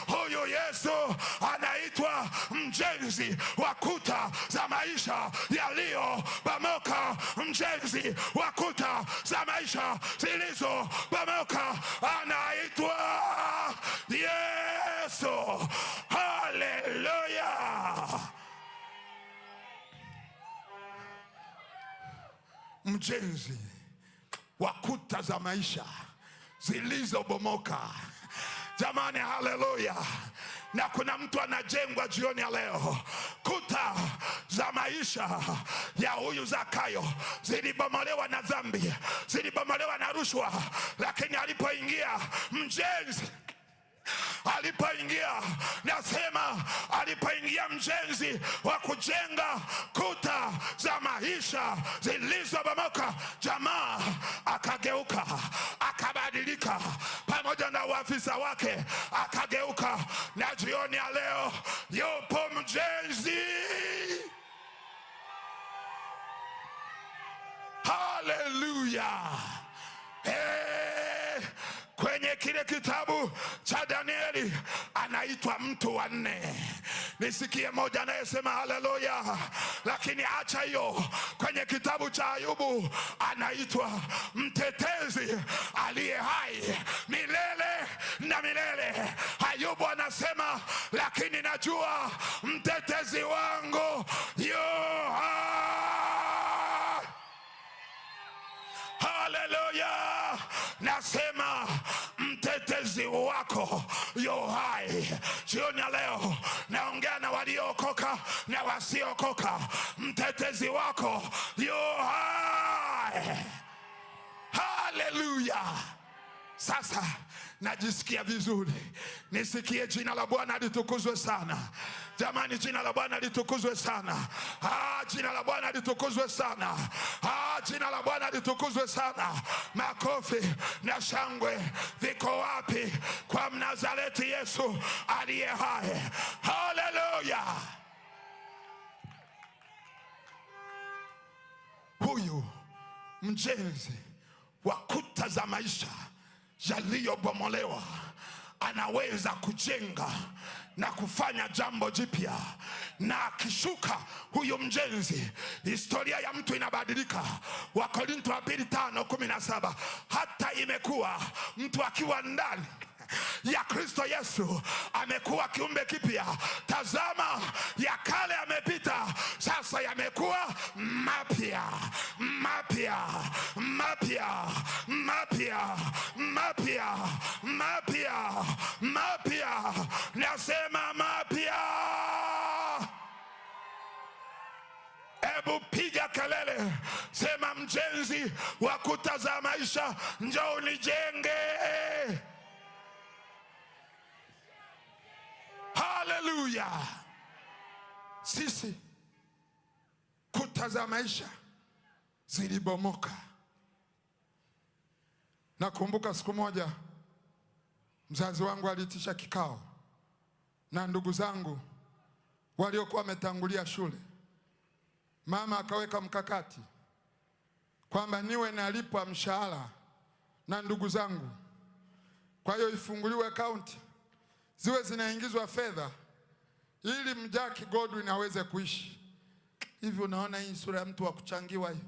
Speaker 3: huyu Yesu anaitwa mjenzi wa kuta za maisha yaliyobomoka, mjenzi wa kuta za maisha zilizobomoka, anaitwa Yesu. Haleluya! Mjenzi wa kuta za maisha zilizobomoka. Jamani, haleluya! Na kuna mtu anajengwa jioni ya leo. Kuta za maisha ya huyu Zakayo zilibomolewa na dhambi, zilibomolewa na rushwa, lakini alipoingia mjenzi, alipoingia, nasema alipoingia mjenzi wa kujenga kuta za maisha zilizobomoka, jamaa akageuka, akabadilika, pamoja na uafisa wake akageuka. Na jioni ya leo yupo mjenzi. Haleluya! Hey, kwenye kile kitabu cha Danieli anaitwa mtu wa nne. Nisikie moja anayesema haleluya. Lakini acha hiyo, kwenye kitabu cha Ayubu anaitwa mtetezi aliye hai milele na milele. Ayubu anasema, lakini najua mtetezi wangu yu hai. Haleluya! Nasema mtetezi wako yu hai. Jioni ya leo naongea na waliookoka na wasiokoka. Mtetezi wako yu hai. Haleluya! Sasa najisikia vizuri, nisikie jina la Bwana litukuzwe sana. Jamani, jina la Bwana litukuzwe sana. Jina la Bwana litukuzwe sana. Jina la Bwana litukuzwe sana. Makofi na shangwe viko wapi kwa Mnazareti Yesu aliye hai? Haleluya! Huyu mjenzi wa kuta za maisha yaliyobomolewa anaweza kujenga na kufanya jambo jipya, na akishuka huyu mjenzi, historia ya mtu inabadilika. Wakorinto wa pili 5:17, hata imekuwa mtu akiwa ndani ya Kristo Yesu amekuwa kiumbe kipya, tazama ya kale yamepita, sasa yamekuwa mapya, mapya, mapya, mapya, mapya, mapya, mapya. Nasema mapya. Hebu piga kelele, sema mjenzi wa kuta za maisha, njoo unijenge. Haleluya! Sisi kuta za maisha zilibomoka. Nakumbuka siku moja mzazi wangu aliitisha kikao na ndugu zangu waliokuwa wametangulia shule. Mama akaweka mkakati kwamba niwe nalipwa mshahara na ndugu zangu, kwa hiyo ifunguliwe akaunti ziwe zinaingizwa fedha ili Mjaki Godwin aweze kuishi. Hivi unaona hii sura ya mtu wa kuchangiwa hiyo?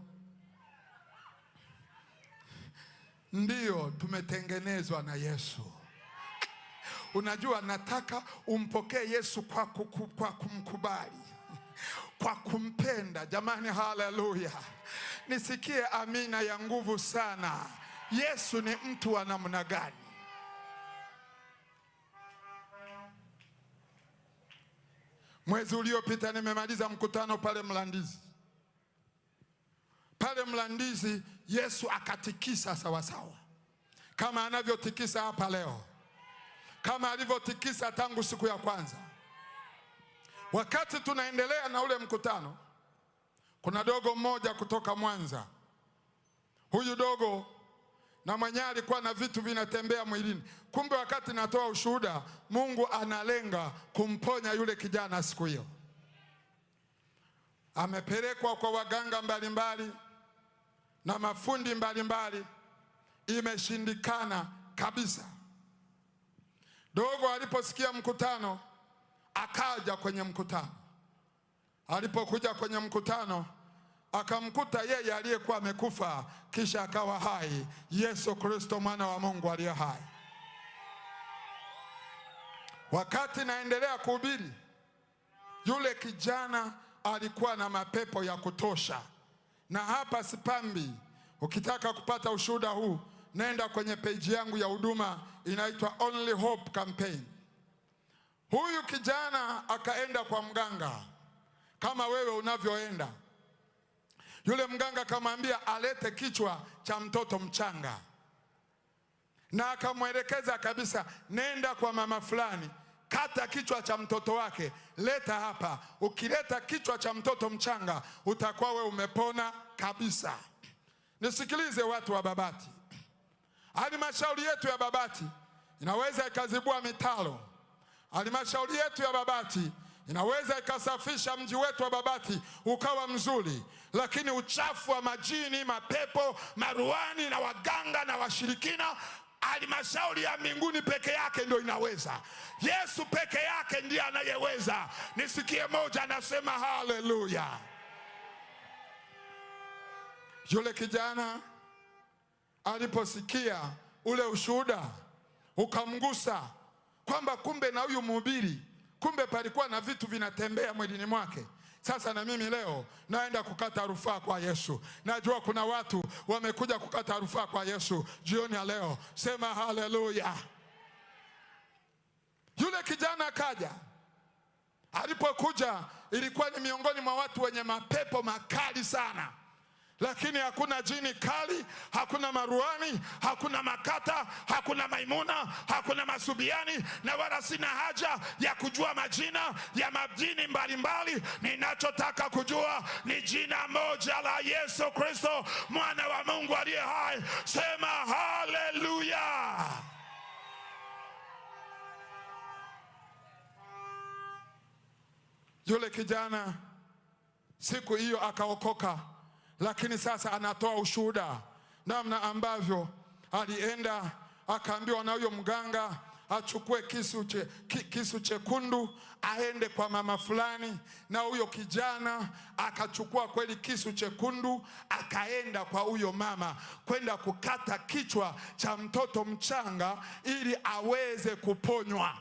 Speaker 3: Ndiyo, tumetengenezwa na Yesu. Unajua, nataka umpokee Yesu kwa kumkubali, kwa kumpenda. Jamani, haleluya! Nisikie amina ya nguvu sana. Yesu ni mtu wa namna gani? Mwezi uliopita nimemaliza mkutano pale Mlandizi. Mlandizi Yesu akatikisa sawasawa, kama anavyotikisa hapa leo, kama alivyotikisa tangu siku ya kwanza. Wakati tunaendelea na ule mkutano, kuna dogo mmoja kutoka Mwanza. Huyu dogo na mwenyewe alikuwa na vitu vinatembea mwilini. Kumbe wakati natoa ushuhuda, Mungu analenga kumponya yule kijana siku hiyo. Amepelekwa kwa waganga mbalimbali na mafundi mbalimbali, imeshindikana kabisa. Dogo aliposikia mkutano, akaja kwenye mkutano. Alipokuja kwenye mkutano, akamkuta yeye aliyekuwa amekufa kisha akawa hai, Yesu Kristo mwana wa Mungu aliye hai. Wakati naendelea kuhubiri, yule kijana alikuwa na mapepo ya kutosha, na hapa sipambi. Ukitaka kupata ushuhuda huu, nenda kwenye peji yangu ya huduma inaitwa Only Hope Campaign. Huyu kijana akaenda kwa mganga kama wewe unavyoenda. Yule mganga akamwambia alete kichwa cha mtoto mchanga, na akamwelekeza kabisa, nenda kwa mama fulani, kata kichwa cha mtoto wake, leta hapa. Ukileta kichwa cha mtoto mchanga utakuwa we umepona kabisa. Nisikilize watu wa Babati, halmashauri yetu ya Babati inaweza ikazibua mitaro. Halmashauri yetu ya Babati inaweza ikasafisha mji wetu wa Babati ukawa mzuri, lakini uchafu wa majini, mapepo, maruani na waganga na washirikina, halmashauri ya mbinguni peke yake ndio inaweza. Yesu peke yake ndiye anayeweza. Nisikie moja anasema haleluya. Yule kijana aliposikia ule ushuhuda ukamgusa kwamba kumbe na huyu mhubiri, kumbe palikuwa na vitu vinatembea mwilini mwake. Sasa na mimi leo naenda kukata rufaa kwa Yesu. Najua kuna watu wamekuja kukata rufaa kwa Yesu jioni ya leo. Sema haleluya. Yule kijana akaja. Alipokuja ilikuwa ni miongoni mwa watu wenye mapepo makali sana, lakini hakuna jini kali, hakuna maruani, hakuna makata, hakuna maimuna, hakuna masubiani, na wala sina haja ya kujua majina ya majini mbalimbali. Ninachotaka kujua ni jina moja la Yesu Kristo, mwana wa Mungu aliye hai. Sema haleluya. Yule kijana siku hiyo akaokoka, lakini sasa anatoa ushuhuda namna ambavyo alienda akaambiwa na huyo mganga achukue kisu chekundu aende kwa mama fulani, na huyo kijana akachukua kweli kisu chekundu akaenda kwa huyo mama kwenda kukata kichwa cha mtoto mchanga ili aweze kuponywa,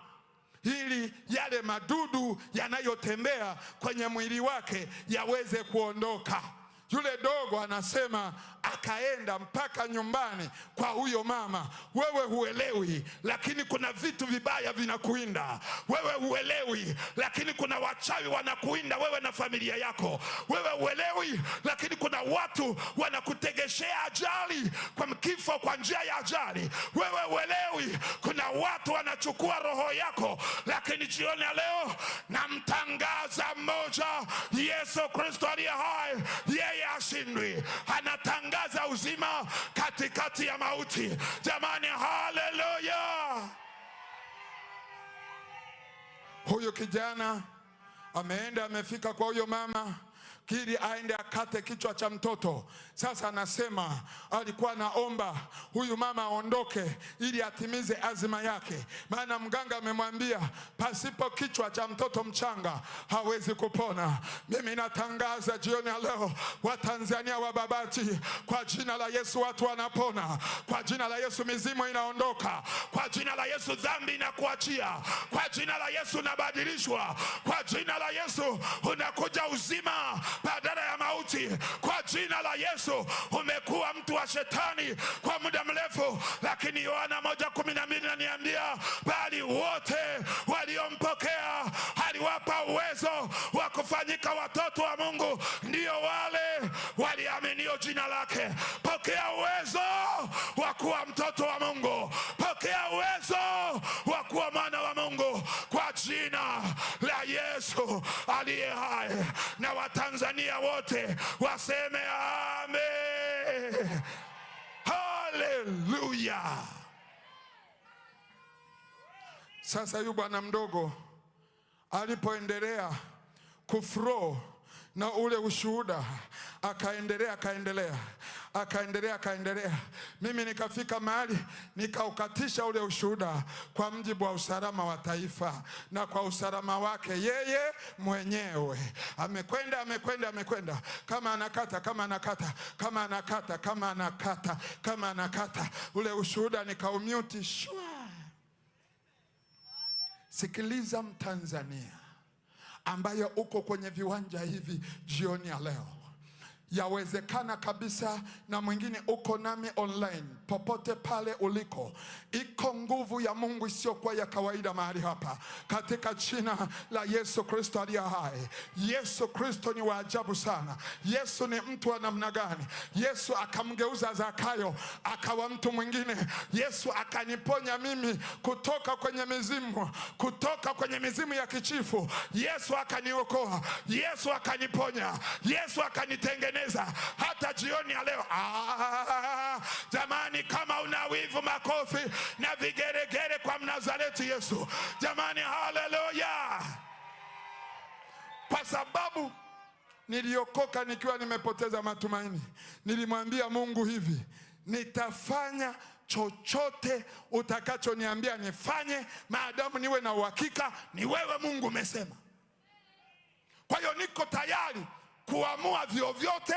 Speaker 3: ili yale madudu yanayotembea kwenye mwili wake yaweze kuondoka. Yule dogo anasema akaenda mpaka nyumbani kwa huyo mama. Wewe huelewi, lakini kuna vitu vibaya vinakuinda. Wewe huelewi, lakini kuna wachawi wanakuinda wewe na familia yako. Wewe huelewi, lakini kuna watu wanakutegeshea ajali kwa kifo kwa njia ya ajali. Wewe huelewi, kuna watu wanachukua roho yako. Lakini jioni ya leo namtangaza mmoja, Yesu Kristo aliye hai, yeye hashindwi, anatangaza uzima katikati ya mauti. Jamani, haleluya! Huyu kijana ameenda amefika kwa huyo mama ili aende akate kichwa cha mtoto. Sasa anasema alikuwa anaomba huyu mama aondoke ili atimize azima yake, maana mganga amemwambia pasipo kichwa cha mtoto mchanga hawezi kupona. Mimi natangaza jioni ya leo, Watanzania wa Babati, kwa jina la Yesu watu wanapona. Kwa jina la Yesu mizimu inaondoka. Kwa jina la Yesu dhambi inakuachia. Kwa jina la Yesu unabadilishwa. Kwa jina la Yesu unakuja uzima
Speaker 4: uzima badala ya mauti kwa jina la Yesu. Umekuwa mtu wa shetani kwa muda mrefu, lakini Yohana 1:12 naniambia, bali wote waliompokea aliwapa uwezo wa kufanyika watoto wa Mungu, ndio wale waliaminio jina lake. Pokea uwezo wa kuwa mtoto wa Mungu, pokea uwezo wa kuwa mwana wa Mungu kwa jina la Yesu aliye hai, na Watanzania wote waseme amen. Haleluya!
Speaker 3: Sasa yu bwana mdogo alipoendelea kufro na ule ushuhuda, akaendelea akaendelea akaendelea akaendelea, mimi nikafika mahali nikaukatisha ule ushuhuda kwa mjibu wa usalama wa taifa na kwa usalama wake yeye mwenyewe. Amekwenda amekwenda amekwenda, kama anakata kama anakata kama anakata kama anakata kama anakata, ule ushuhuda nikaumute shwa. Sikiliza Mtanzania ambaye uko kwenye viwanja hivi jioni ya leo, yawezekana kabisa na mwingine uko nami online, popote pale uliko, iko nguvu ya Mungu isiyokuwa ya kawaida mahali hapa, katika jina la Yesu Kristo aliye hai. Yesu Kristo ni wa ajabu sana. Yesu ni mtu wa namna gani? Yesu akamgeuza Zakayo akawa mtu mwingine. Yesu akaniponya mimi kutoka kwenye mizimu, kutoka kwenye mizimu ya kichifu. Yesu akaniokoa, Yesu akaniponya, Yesu akanitengeneza hata jioni ya leo. Jamani, kama una wivu, makofi na vigeregere kwa Mnazareti Yesu. Jamani, haleluya! Kwa sababu niliokoka nikiwa nimepoteza matumaini, nilimwambia Mungu hivi, nitafanya chochote utakachoniambia nifanye, maadamu niwe na uhakika ni wewe Mungu umesema. Kwa hiyo niko tayari kuamua vyovyote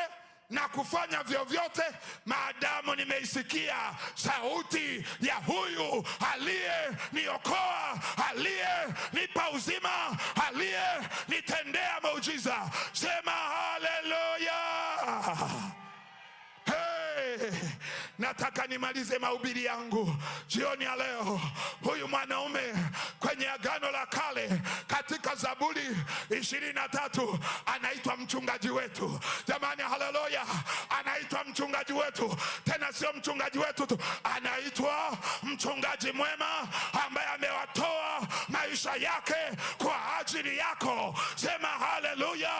Speaker 3: na kufanya vyovyote maadamu nimeisikia sauti ya huyu aliyeniokoa, aliyenipa uzima, aliyenitendea muujiza. Sema haleluya! Hey, nataka nimalize mahubiri yangu jioni ya leo. Huyu mwanaume kwenye Agano la Kale katika Zaburi 23 anaitwa mchungaji wetu. Jamani, haleluya! Anaitwa mchungaji wetu, tena sio mchungaji wetu tu, anaitwa mchungaji mwema ambaye amewatoa maisha yake kwa ajili yako. Sema haleluya!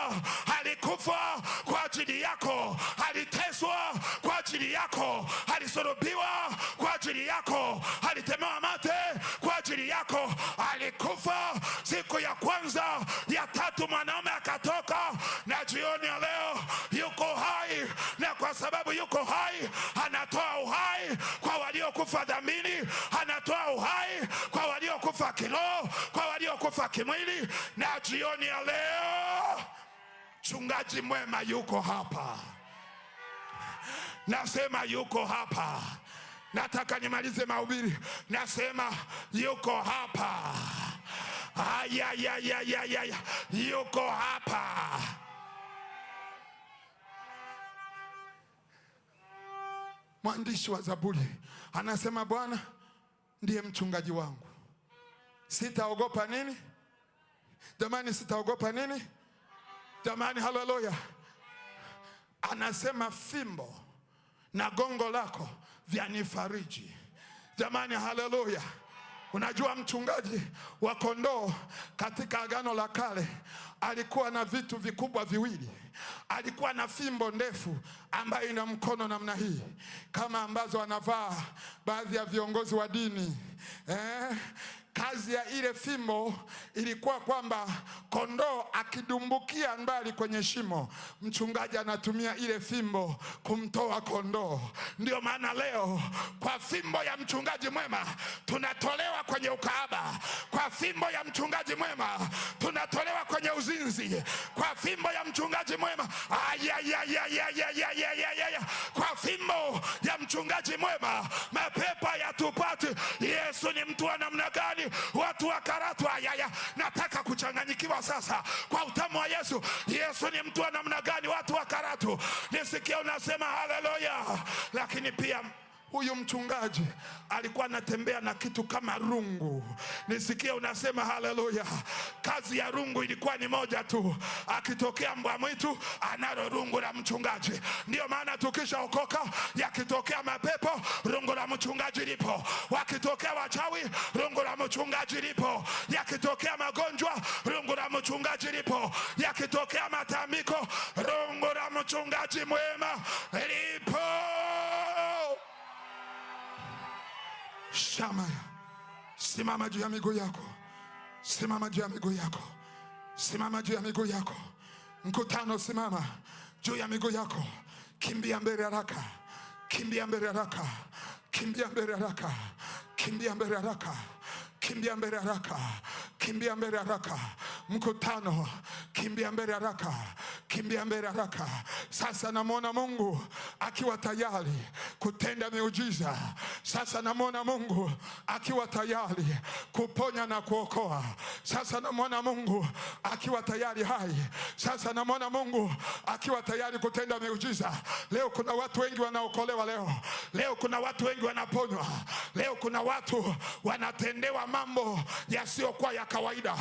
Speaker 3: Alikufa kwa ajili yako, aliteswa kwa ajili yako, alisulubiwa kwa ajili yako, alitemewa mate kwa ajili yako, alikufa siku ya kwanza, ya tatu mwanaume akatoka, na jioni ya leo yuko hai, na kwa sababu yuko hai anatoa uhai kwa waliokufa dhambini, anatoa uhai kwa waliokufa kiroho, kwa waliokufa kimwili. Na jioni ya leo mchungaji mwema yuko hapa. Nasema yuko hapa. Nataka nimalize mahubiri. Nasema yuko hapa. Ayayayayaya, yuko hapa. Mwandishi wa Zaburi anasema, Bwana ndiye mchungaji wangu, sitaogopa nini? Jamani, sitaogopa nini? Jamani, haleluya! Anasema fimbo na gongo lako vyanifariji. Jamani, haleluya! Unajua, mchungaji wa kondoo katika Agano la Kale alikuwa na vitu vikubwa viwili. Alikuwa na fimbo ndefu ambayo ina mkono namna hii, kama ambazo anavaa baadhi ya viongozi wa dini eh. Kazi ya ile fimbo ilikuwa kwamba kondoo akidumbukia mbali kwenye shimo, mchungaji anatumia ile fimbo kumtoa kondoo. Ndio maana leo kwa fimbo ya mchungaji mwema tunatolewa kwenye ukahaba, kwa fimbo ya mchungaji mwema tunatolewa kwenye uzinzi, kwa fimbo ya mchungaji mwema ayayayayayayayaya, kwa fimbo ya mchungaji mwema mapepo hayatupati. Yesu ni mtu wa namna gani? Watu wa Karatu, ayaya, nataka kuchanganyikiwa.
Speaker 4: kwa sasa kwa utamu wa Yesu. Yesu ni mtu wa namna gani? Watu wa Karatu, nisikia unasema haleluya. Lakini pia huyu mchungaji alikuwa anatembea na kitu kama rungu. Nisikie unasema haleluya. Kazi ya rungu ilikuwa ni moja tu, akitokea mbwa mwitu analo rungu la mchungaji. Ndiyo maana tukishaokoka, yakitokea mapepo, rungu la mchungaji lipo. Wakitokea wachawi, rungu la mchungaji lipo. Yakitokea magonjwa, rungu la mchungaji lipo. Yakitokea matambiko, rungu la mchungaji mwema lipo. Shama, simama juu ya miguu yako, simama juu ya miguu yako, simama juu ya miguu yako. Mkutano, simama juu ya miguu yako, kimbia mbele haraka, kimbia mbele haraka, kimbia mbele haraka, kimbia mbele haraka, kimbia mbele haraka, kimbia mbele haraka. Mkutano, kimbia mbele haraka, kimbia mbele haraka. Sasa namwona Mungu akiwa tayari kutenda miujiza. Sasa namwona Mungu akiwa tayari kuponya na kuokoa. Sasa namwona Mungu akiwa tayari hai. Sasa namwona Mungu akiwa tayari kutenda miujiza. Leo kuna watu wengi wanaokolewa leo. Leo kuna watu wengi wanaponywa. Leo kuna watu wanatendewa mambo yasiyokuwa ya kawaida.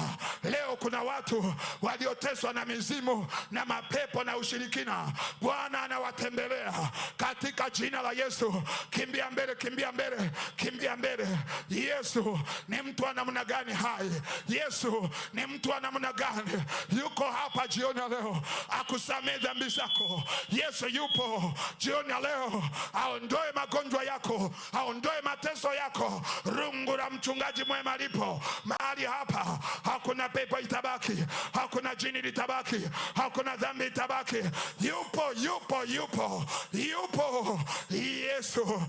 Speaker 4: Leo kuna watu walioteswa na mizimu na mapepo na ushirikina. Bwana anawatembelea katika jina la Yesu. Kimbia mbele, kimbia mbele, kimbia mbele. Yesu ni mtu wa namna gani hai? Yesu ni mtu wa namna gani? Yuko hapa jioni ya leo akusamehe dhambi zako. Yesu yupo jioni ya leo aondoe magonjwa yako, aondoe mateso yako. Rungu la mchungaji mwema lipo mahali hapa. Hakuna pepo itabaki, hakuna jini litabaki, hakuna dhambi itabaki. Yupo, yupo, yupo, yupo. Yesu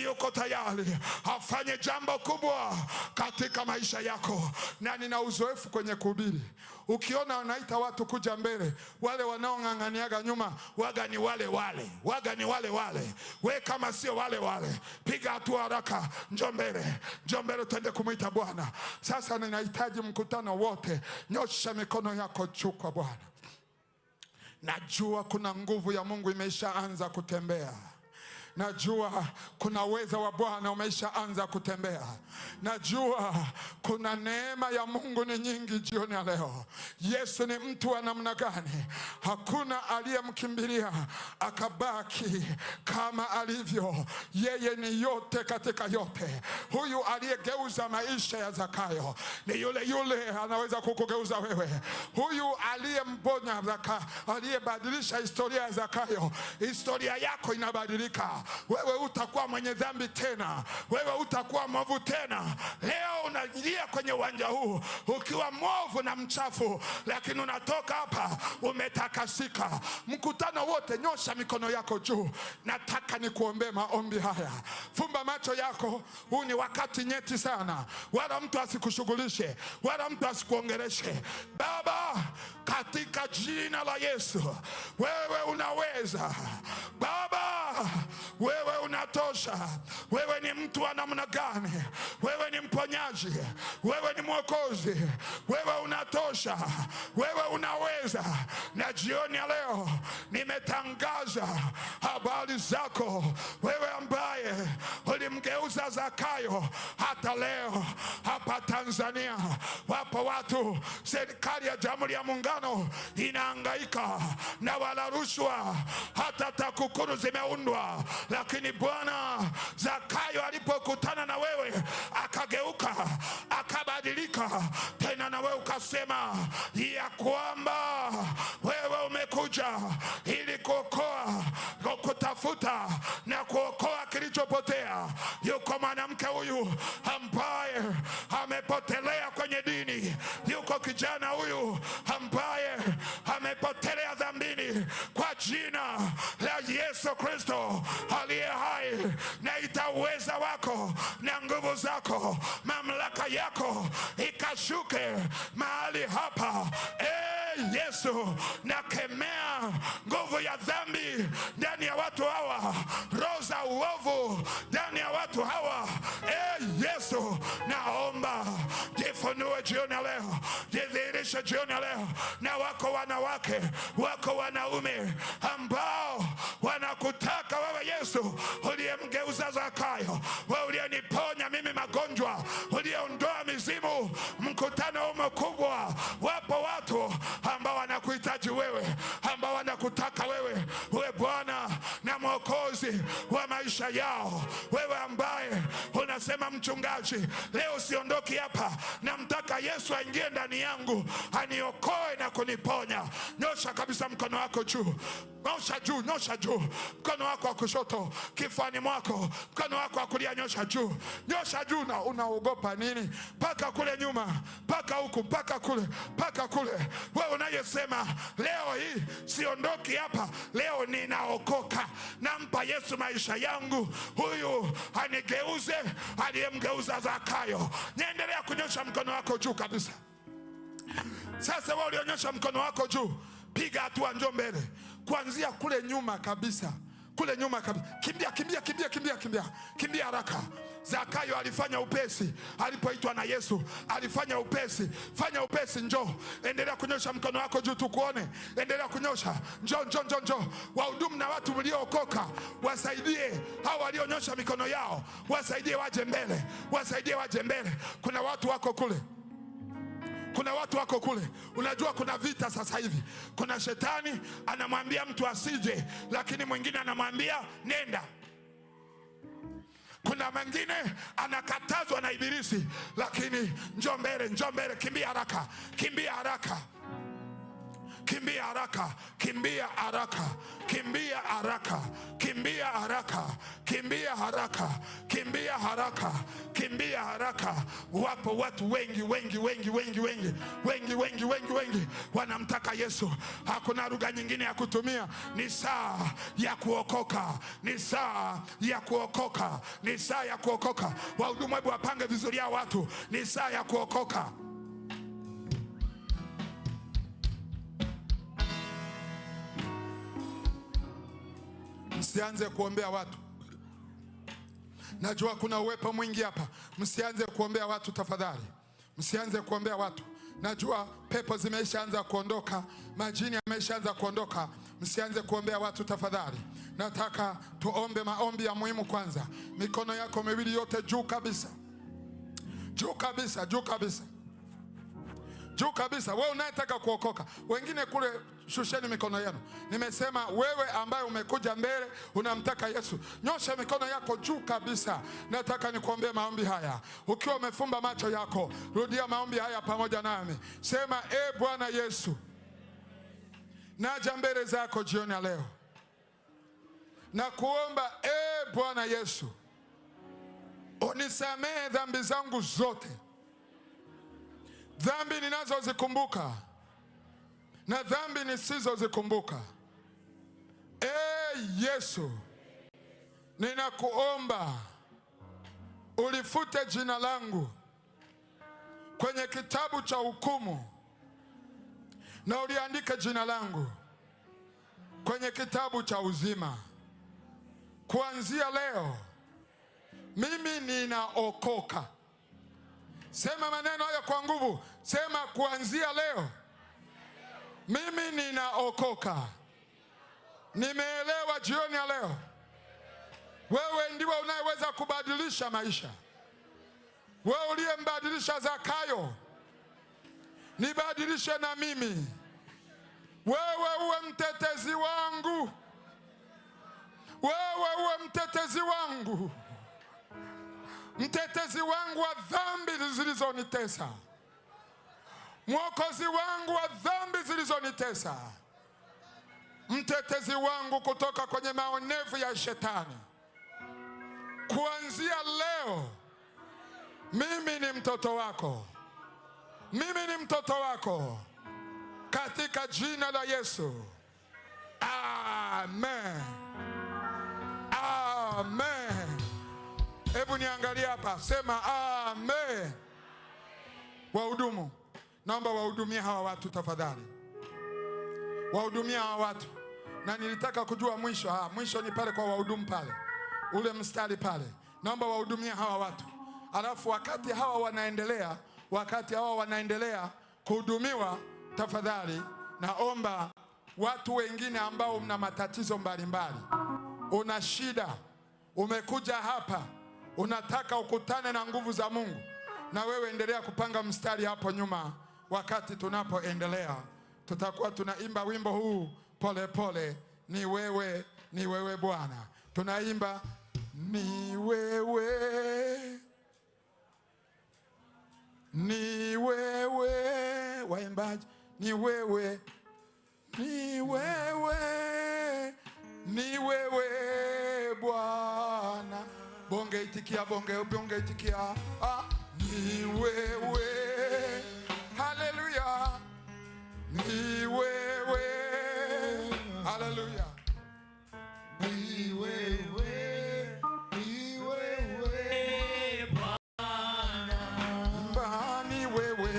Speaker 4: yuko tayari afanye jambo kubwa katika maisha yako. Na nina uzoefu kwenye kuhubiri. Ukiona wanaita watu kuja mbele, wale wanaong'ang'aniaga nyuma waga ni wale wale, waga ni wale wale. We kama sio wale wale, piga hatua haraka, njoo mbele, njoo mbele, tuende kumwita Bwana. Sasa ninahitaji mkutano wote, nyosha mikono yako juu kwa Bwana. Najua kuna nguvu ya Mungu imeshaanza kutembea. Najua kuna uweza wa Bwana umeshaanza kutembea. Najua kuna neema ya Mungu ni nyingi jioni ya leo. Yesu ni mtu wa namna gani? Hakuna aliyemkimbilia akabaki kama alivyo. Yeye ni yote katika yote. Huyu aliyegeuza maisha ya Zakayo ni yule yule anaweza kukugeuza wewe. Huyu aliyemponya Zakayo, aliyebadilisha historia ya Zakayo, historia yako inabadilika. Wewe utakuwa mwenye dhambi tena, wewe utakuwa mwovu tena. Leo unaingia kwenye uwanja huu ukiwa mwovu na mchafu, lakini unatoka hapa umetakasika. Mkutano wote, nyosha mikono yako juu. Nataka nikuombee maombi haya. Fumba macho yako. Huu ni wakati nyeti sana, wala mtu asikushughulishe, wala mtu asikuongeleshe. Baba, katika jina la Yesu, wewe unaweza Baba, wewe unatosha. Wewe ni mtu wa namna gani? Wewe ni mponyaji, wewe ni mwokozi, wewe unatosha, wewe unaweza. Na jioni ya leo nimetangaza habari zako, wewe ambaye ulimgeuza Zakayo. Hata leo hapa Tanzania wapo watu, serikali ya Jamhuri ya Muungano inahangaika na wala rushwa, hata TAKUKURU zimeundwa, lakini Bwana, Zakayo alipokutana na wewe akageuka, akabadilika tena, na wewe ukasema ya kwamba wewe umekuja ili kuokoa, kutafuta na kuokoa kilichopotea. Yuko mwanamke huyu ambaye amepotelea kwenye dini, yuko kijana huyu ambaye amepotelea dhambini. Kwa jina la Yesu Kristo aliye hai, naita uweza wako na nguvu zako, mamlaka yako ikashuke mahali hapa. Yesu, nakemea nguvu ya dhambi ndani ya watu hawa, roho za uovu ndani ya watu hawa. Yesu, naomba jifunue jioni ya leo, jidhihirishe Nikukaribisha jioni ya leo, na wako wanawake, wako wanaume ambao wanakutaka wewe Yesu, uliyemgeuza Zakayo, wewe uliyeniponya mimi magonjwa, uliyeondoa mizimu. Mkutano huu mkubwa, wapo watu ambao wanakuhitaji wewe, ambao wanakutaka wewe uwe Bwana na Mwokozi wa maisha yao. Wewe ambaye unasema mchungaji, leo siondoki hapa, namtaka Yesu aingie ndani yangu, aniokoe na kuniponya. Nyosha kabisa mkono wako juu, nyosha juu, nyosha juu, mkono wako wa kushoto kifuani mwako, mkono wako wa kulia nyosha juu, nyosha juu. Na unaogopa nini? Mpaka kule nyuma, mpaka huku, mpaka kule, mpaka kule. Wewe unayesema leo hii siondoki hapa, leo ninaokoka, nampa Yesu maisha yangu, huyu anigeuze aliyemgeuza Zakayo. Niendelea kunyosha mkono wako juu kabisa. Sasa wewe ulionyosha mkono wako juu, piga hatua, njoo mbele, kuanzia kule nyuma kabisa, kule nyuma kabisa. Kimbia, kimbia, kimbia, kimbia, kimbia, kimbia haraka. Zakayo alifanya upesi alipoitwa na Yesu, alifanya upesi. Fanya upesi, njoo. Endelea kunyosha mkono wako juu tukuone, endelea kunyosha. Njoo, njoo, njoo, njoo. Wahudumu na watu mliookoka, wasaidie hao walionyosha mikono yao, wasaidie waje mbele, wasaidie waje mbele. Kuna watu wako kule, kuna watu wako kule. Unajua kuna vita sasa hivi, kuna shetani anamwambia mtu asije, lakini mwingine anamwambia nenda. Kuna mwingine anakatazwa na ibilisi, lakini njoo mbele, njoo mbele, kimbia haraka, kimbia haraka, kimbia haraka, kimbia haraka, kimbia haraka, kimbia haraka, kimbia haraka, kimbia haraka, kimbia haraka. Wapo watu wengi wengi wengi wengi wengi wengi wengi wengi wengi wanamtaka Yesu. Hakuna lugha nyingine ya kutumia. Ni saa ya kuokoka, ni saa ya kuokoka, ni saa ya kuokoka. Wahudumu, hebu wapange vizuri hao watu. Ni saa ya kuokoka.
Speaker 3: Msianze kuombea watu. Najua kuna uwepo mwingi hapa. Msianze kuombea watu tafadhali, msianze kuombea watu. Najua pepo zimeshaanza kuondoka, majini yameshaanza kuondoka. Msianze kuombea watu tafadhali. Nataka tuombe maombi ya muhimu kwanza. Mikono yako miwili yote juu kabisa, juu kabisa, juu kabisa, juu kabisa. Wewe unayetaka kuokoka, wengine kule shusheni mikono yenu. Nimesema wewe ambaye umekuja mbele unamtaka Yesu, nyosha mikono yako juu kabisa. Nataka nikuombee maombi haya. Ukiwa umefumba macho yako, rudia maombi haya pamoja nami. Sema, e Bwana Yesu, naja mbele zako jioni ya leo na kuomba, e Bwana Yesu, unisamehe dhambi zangu zote, dhambi ninazozikumbuka na dhambi nisizozikumbuka. E Yesu, ninakuomba ulifute jina langu kwenye kitabu cha hukumu na uliandike jina langu kwenye kitabu cha uzima. Kuanzia leo mimi ninaokoka. Sema maneno haya kwa nguvu. Sema, kuanzia leo mimi ninaokoka. Nimeelewa jioni ya leo, wewe ndiwe unayeweza kubadilisha maisha. Wewe uliyembadilisha Zakayo, nibadilishe na mimi. Wewe uwe mtetezi wangu, wewe uwe mtetezi wangu, mtetezi wangu wa dhambi zilizonitesa, mwokozi wangu wa dhambi zilizonitesa, mtetezi wangu kutoka kwenye maonevu ya shetani. Kuanzia leo mimi ni mtoto wako, mimi ni mtoto wako, katika jina la Yesu, amen, amen. Hebu niangalie hapa, sema amen. Wahudumu, naomba wahudumie hawa watu tafadhali, wahudumie hawa watu. Na nilitaka kujua mwisho, mwisho ni pale kwa wahudumu pale, ule mstari pale. Naomba wahudumie hawa watu, alafu wakati hawa wanaendelea, wakati hawa wanaendelea, kuhudumiwa, tafadhali naomba watu wengine ambao mna matatizo mbalimbali, una shida, umekuja hapa, unataka ukutane na nguvu za Mungu, na wewe endelea kupanga mstari hapo nyuma. Wakati tunapoendelea, tutakuwa tunaimba wimbo huu pole pole, ni wewe, ni wewe Bwana. Tunaimba ni wewe, ni wewe, waimbaji, ni wewe, ni wewe, ni wewe Bwana. Bonge itikia, bonge, bonge itikia. Ah, ni wewe, haleluya, ni wewe, haleluya,
Speaker 2: ni wewe, ni wewe
Speaker 1: Bwana.
Speaker 3: Imba, ni wewe,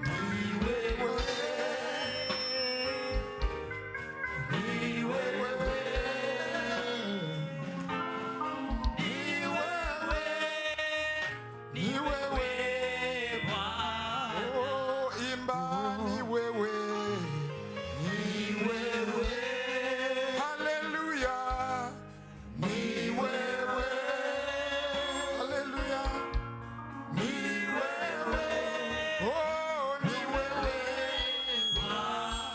Speaker 3: ni wewe,
Speaker 1: ni wewe, ni wewe,
Speaker 3: ni wewe
Speaker 1: Bwana.
Speaker 3: Oh, imba, ni wewe, ni wewe, haleluya, ni wewe, haleluya, ni wewe, oh, ni wewe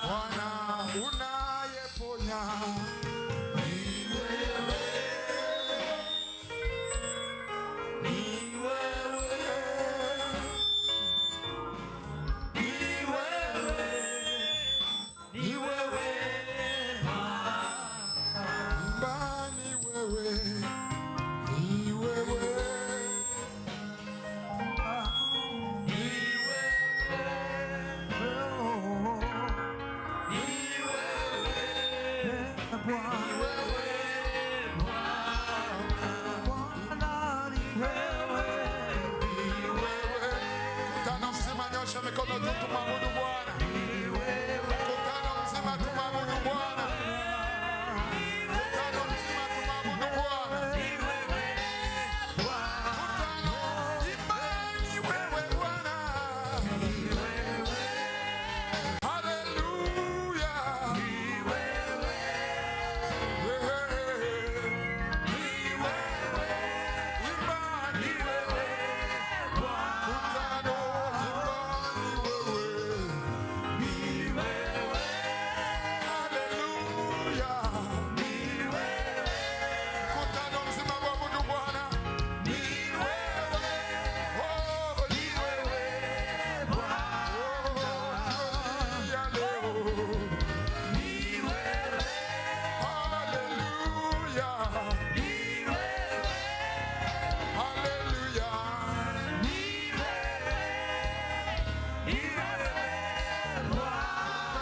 Speaker 3: Bwana unayeponya, ni wewe, ni wewe, ni wewe,
Speaker 1: Ni wewe
Speaker 3: Imba, ni wewe, ni wewe,
Speaker 1: ni wewe, ni wewe,
Speaker 3: ni wewe
Speaker 1: Bwana, ni wewe,
Speaker 3: ni wewe. Mkutano mzima nyosha mikono juu tumwabudu Bwana. Mkutano mzima tumwabudu Bwana. Mkutano mzima tumwabudu Bwana. Mkutano, imba, ni wewe Bwana. Haleluya. Ni wewe. Imba, ni wewe. Mkutano, imba, ni wewe. Haleluya. Mkutano mzima waabudu Bwana. Ni wewe. Oh, ni wewe. Oh, jioni ya leo. Haleluya. Haleluya.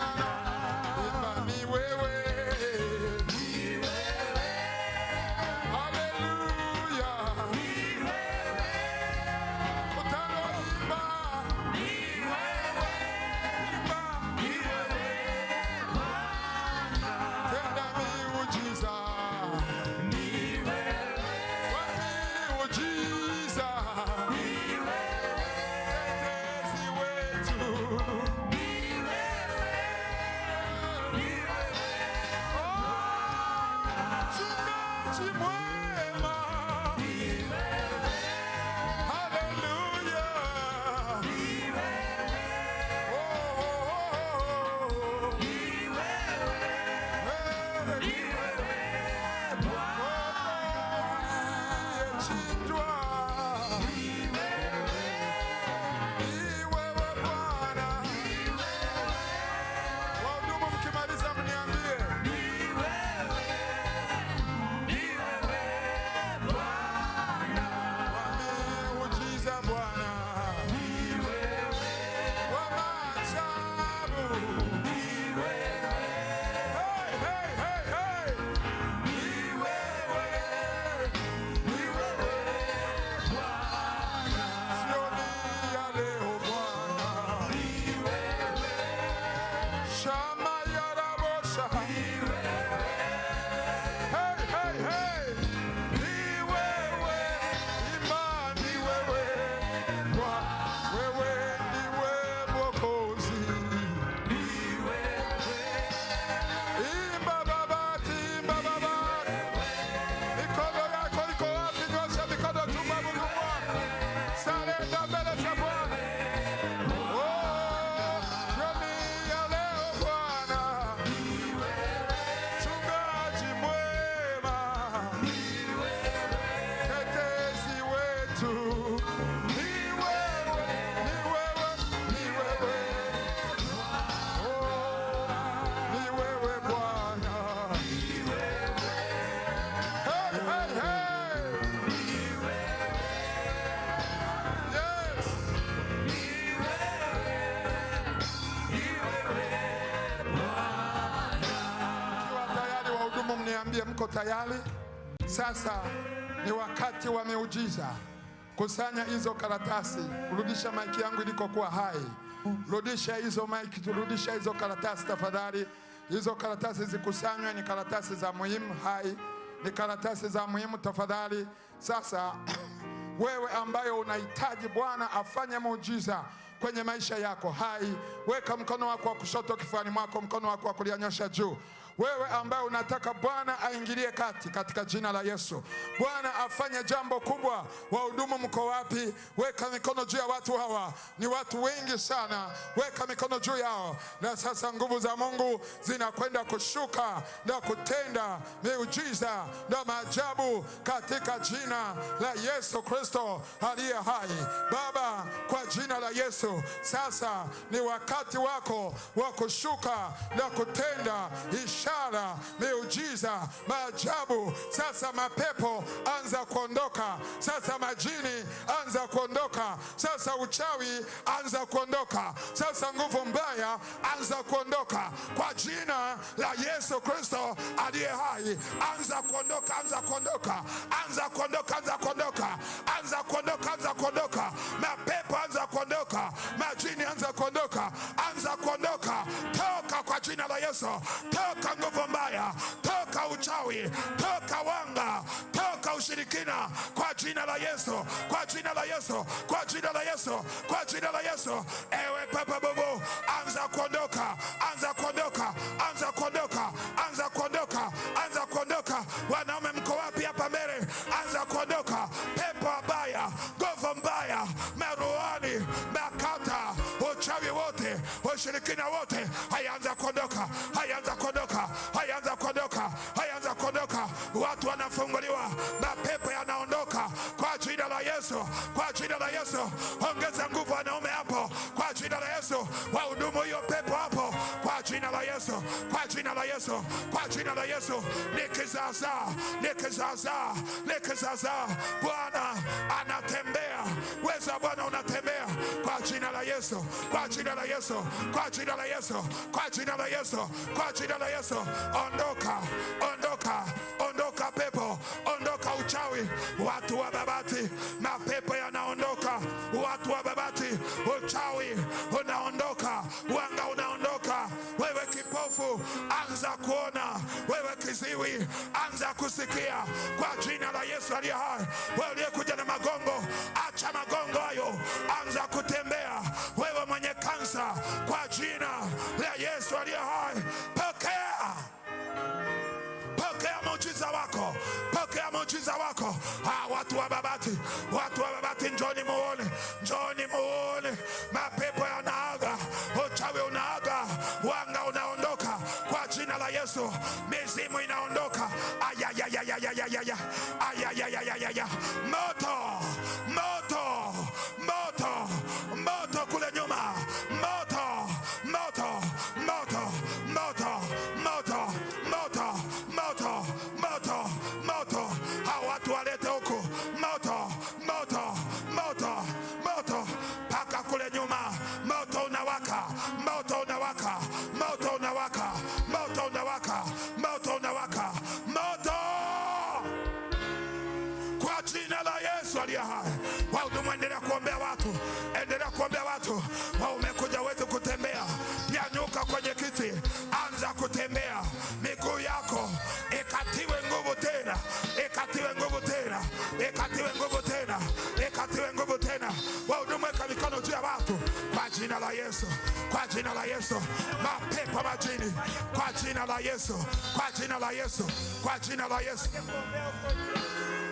Speaker 3: Imba, ni wewe. Haleluya. Mkutano, imba. Imba. Tenda miujiza. Wa miujiza. Mtetezi wetu. Mchungaji mwema. Haleluya. Oh, oh, oh, oh. Hey. Uliyechinjwa. Ni wewe Bwana. Wahudumu mkimaliza mniambie. Wa miujiza Bwana. Wa maajabu. Hey, hey, hey, hey. Ni wewe, ni wewe Bwana. Jioni ya leo Bwana. Shama ya rabosha. Hey, hey, hey. Ni wewe, imba, ni wewe Bwana. Wewe ndiwe Mko tayari? Sasa ni wakati wa miujiza. Kusanya hizo karatasi, rudisha maiki yangu ilikokuwa hai. Rudisha hizo maiki, rudisha hizo karatasi tafadhali. Hizo karatasi zikusanywe, ni karatasi za muhimu hai, ni karatasi za muhimu tafadhali. Sasa wewe ambayo unahitaji Bwana afanye muujiza kwenye maisha yako hai, weka mkono wako wa kushoto kifuani mwako, mkono wako wa kulia nyosha juu. Wewe ambaye unataka Bwana aingilie kati katika jina la Yesu, Bwana afanye jambo kubwa. Wahudumu mko wapi? Weka mikono juu ya watu hawa, ni watu wengi sana. Weka mikono juu yao, na sasa nguvu za Mungu zinakwenda kushuka na kutenda miujiza na maajabu katika jina la Yesu Kristo aliye hai. Baba, kwa jina la Yesu, sasa ni wakati wako wa kushuka na kutenda ishara, miujiza, maajabu. Sasa mapepo anza kuondoka, sasa majini anza kuondoka, sasa uchawi anza kuondoka, sasa nguvu mbaya anza kuondoka kwa jina la Yesu Kristo aliye hai. Anza kuondoka, anza kuondoka, anza kuondoka, anza kuondoka, anza kuondoka, anza kuondoka. Mapepo anza kuondoka, majini anza kuondoka, anza kuondoka. Toka kwa jina la Yesu, toka nguvu mbaya, toka uchawi, toka wanga, toka ushirikina kwa jina la Yesu, kwa jina la Yesu, kwa jina la Yesu, kwa jina la Yesu. Ewe papa bobo, anza kuondoka, anza kuondoka, anza kuondoka, anza kuondoka, anza kuondoka. Wanaume mko wapi hapa mbele? Anza kuondoka, pepo wabaya, nguvu mbaya, maruani, makata, uchawi wote, ushirikina wote, hayaanza kuondoka, hayaanza kuondoka, hayaanza kuondoka, hayaanza kuondoka. Watu wanafunguliwa, mapepo yanaondoka kwa jina la Yesu, kwa jina la Yesu. Ongeza nguvu wanaume hapo, kwa jina la Yesu. Wahudumu hiyo pepo hapo, kwa jina la Yesu, kwa jina la Yesu, kwa jina la Yesu. Ni kizaazaa, ni kizaazaa, ni kizaazaa. Bwana anatembea, uwezo wa Bwana unatembea kwa jina la Yesu, kwa jina la Yesu, kwa jina la Yesu, kwa jina la Yesu, kwa jina la Yesu. Ondoka, ondoka, ondoka pepo, ondoka uchawi. Watu wa Babati, mapepo yanaondoka. Watu wa Babati, uchawi unaondoka, wanga unaondoka. Wewe kipofu, anza kuona. Wewe kiziwi, anza kusikia kwa jina la Yesu aliye hai. Wewe uliyekuja na magongo, acha magongo hayo, anza kutembea. Wewe mwenye kansa, kwa jina la Yesu aliye hai, pokea pokea muujiza wako, pokea muujiza wako. Ah, watu wa Babati, watu wa Babati, njoni muone, njoni muone, mapepo yanaaga, uchawi unaaga, wanga unaondoka kwa jina la Yesu, mizimu inaondoka. Ayayayayayaya, ayayayayaya, moto, moto, moto, moto kule nyuma, moto, moto, moto, moto, moto, moto, moto, moto, moto. Hawa watu walete huku moto, moto, moto, moto mpaka kule nyuma. Moto unawaka, moto unawaka, moto unawaka, moto unawaka, moto unawaka, moto kwa jina la Yesu aliye hai. Wahudumu, endelea kuombea watu, endelea kuombea watu. Wa umekuja uweze kutembea, nyanyuka kwenye kiti, anza kutembea, miguu yako ikatiwe nguvu tena, ikatiwe nguvu tena, ikatiwe nguvu tena, ikatiwe nguvu tena. Wahudumu, weka mikono juu ya watu kwa jina la Yesu, kwa jina la Yesu, mapepo majini, kwa jina la Yesu, kwa jina la Yesu, kwa jina la Yesu,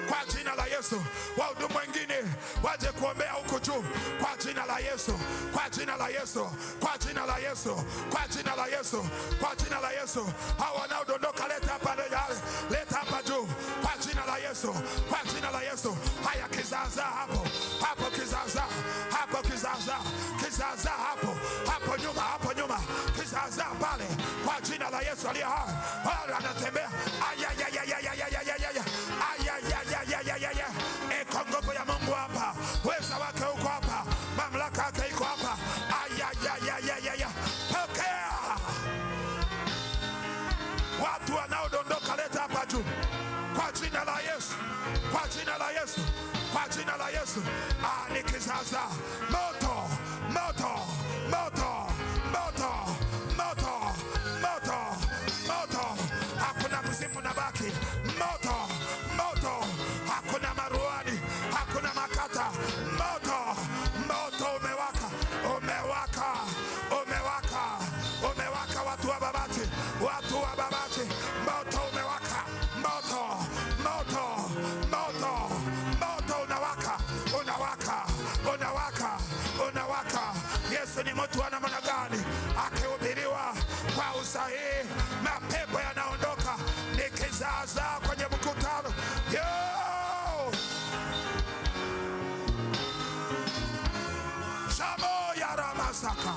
Speaker 3: kwa jina la Yesu. Wahudumu wengine waje kuombea huku juu kwa jina la Yesu, kwa jina la Yesu, kwa jina la Yesu, kwa jina la Yesu, kwa jina la Yesu. Hawa wanaodondoka leta hapa, leta hapa juu kwa jina la Yesu, kwa jina la Yesu. Haya, kizaazaa hapo hapo, kizaazaa hapo, kizaazaa, kizaazaa hapo hapo nyuma, hapo nyuma, kizaazaa pale, kwa jina la Yesu aliye hai. Wale anatembea, ayayayayayayayaya, ayayayayayaya. Iko nguvu ya Mungu hapa, uweza wake uko hapa, mamlaka yake iko hapa. Ayayayayaya, pokea. Watu wanaodondoka leta hapa juu.
Speaker 4: jina la Yesu, kwa jina la Yesu. Ni kizaza moto, moto, moto, moto, moto, moto, moto. Hakuna mzimu na baki moto, moto. Hakuna maruani, hakuna makata. Moto, moto umewaka, umewaka, umewaka, umewaka. Watu wa Babati, watu wa Babati, moto umewaka, moto, moto, moto, moto unawaka, unawaka, unawaka, unawaka. Yesu ni mtu wa namna gani? Akihubiriwa kwa usahihi, mapepo yanaondoka. Ni kizaazaa kwenye mkutano. Yo! Shamo ya Ramasaka.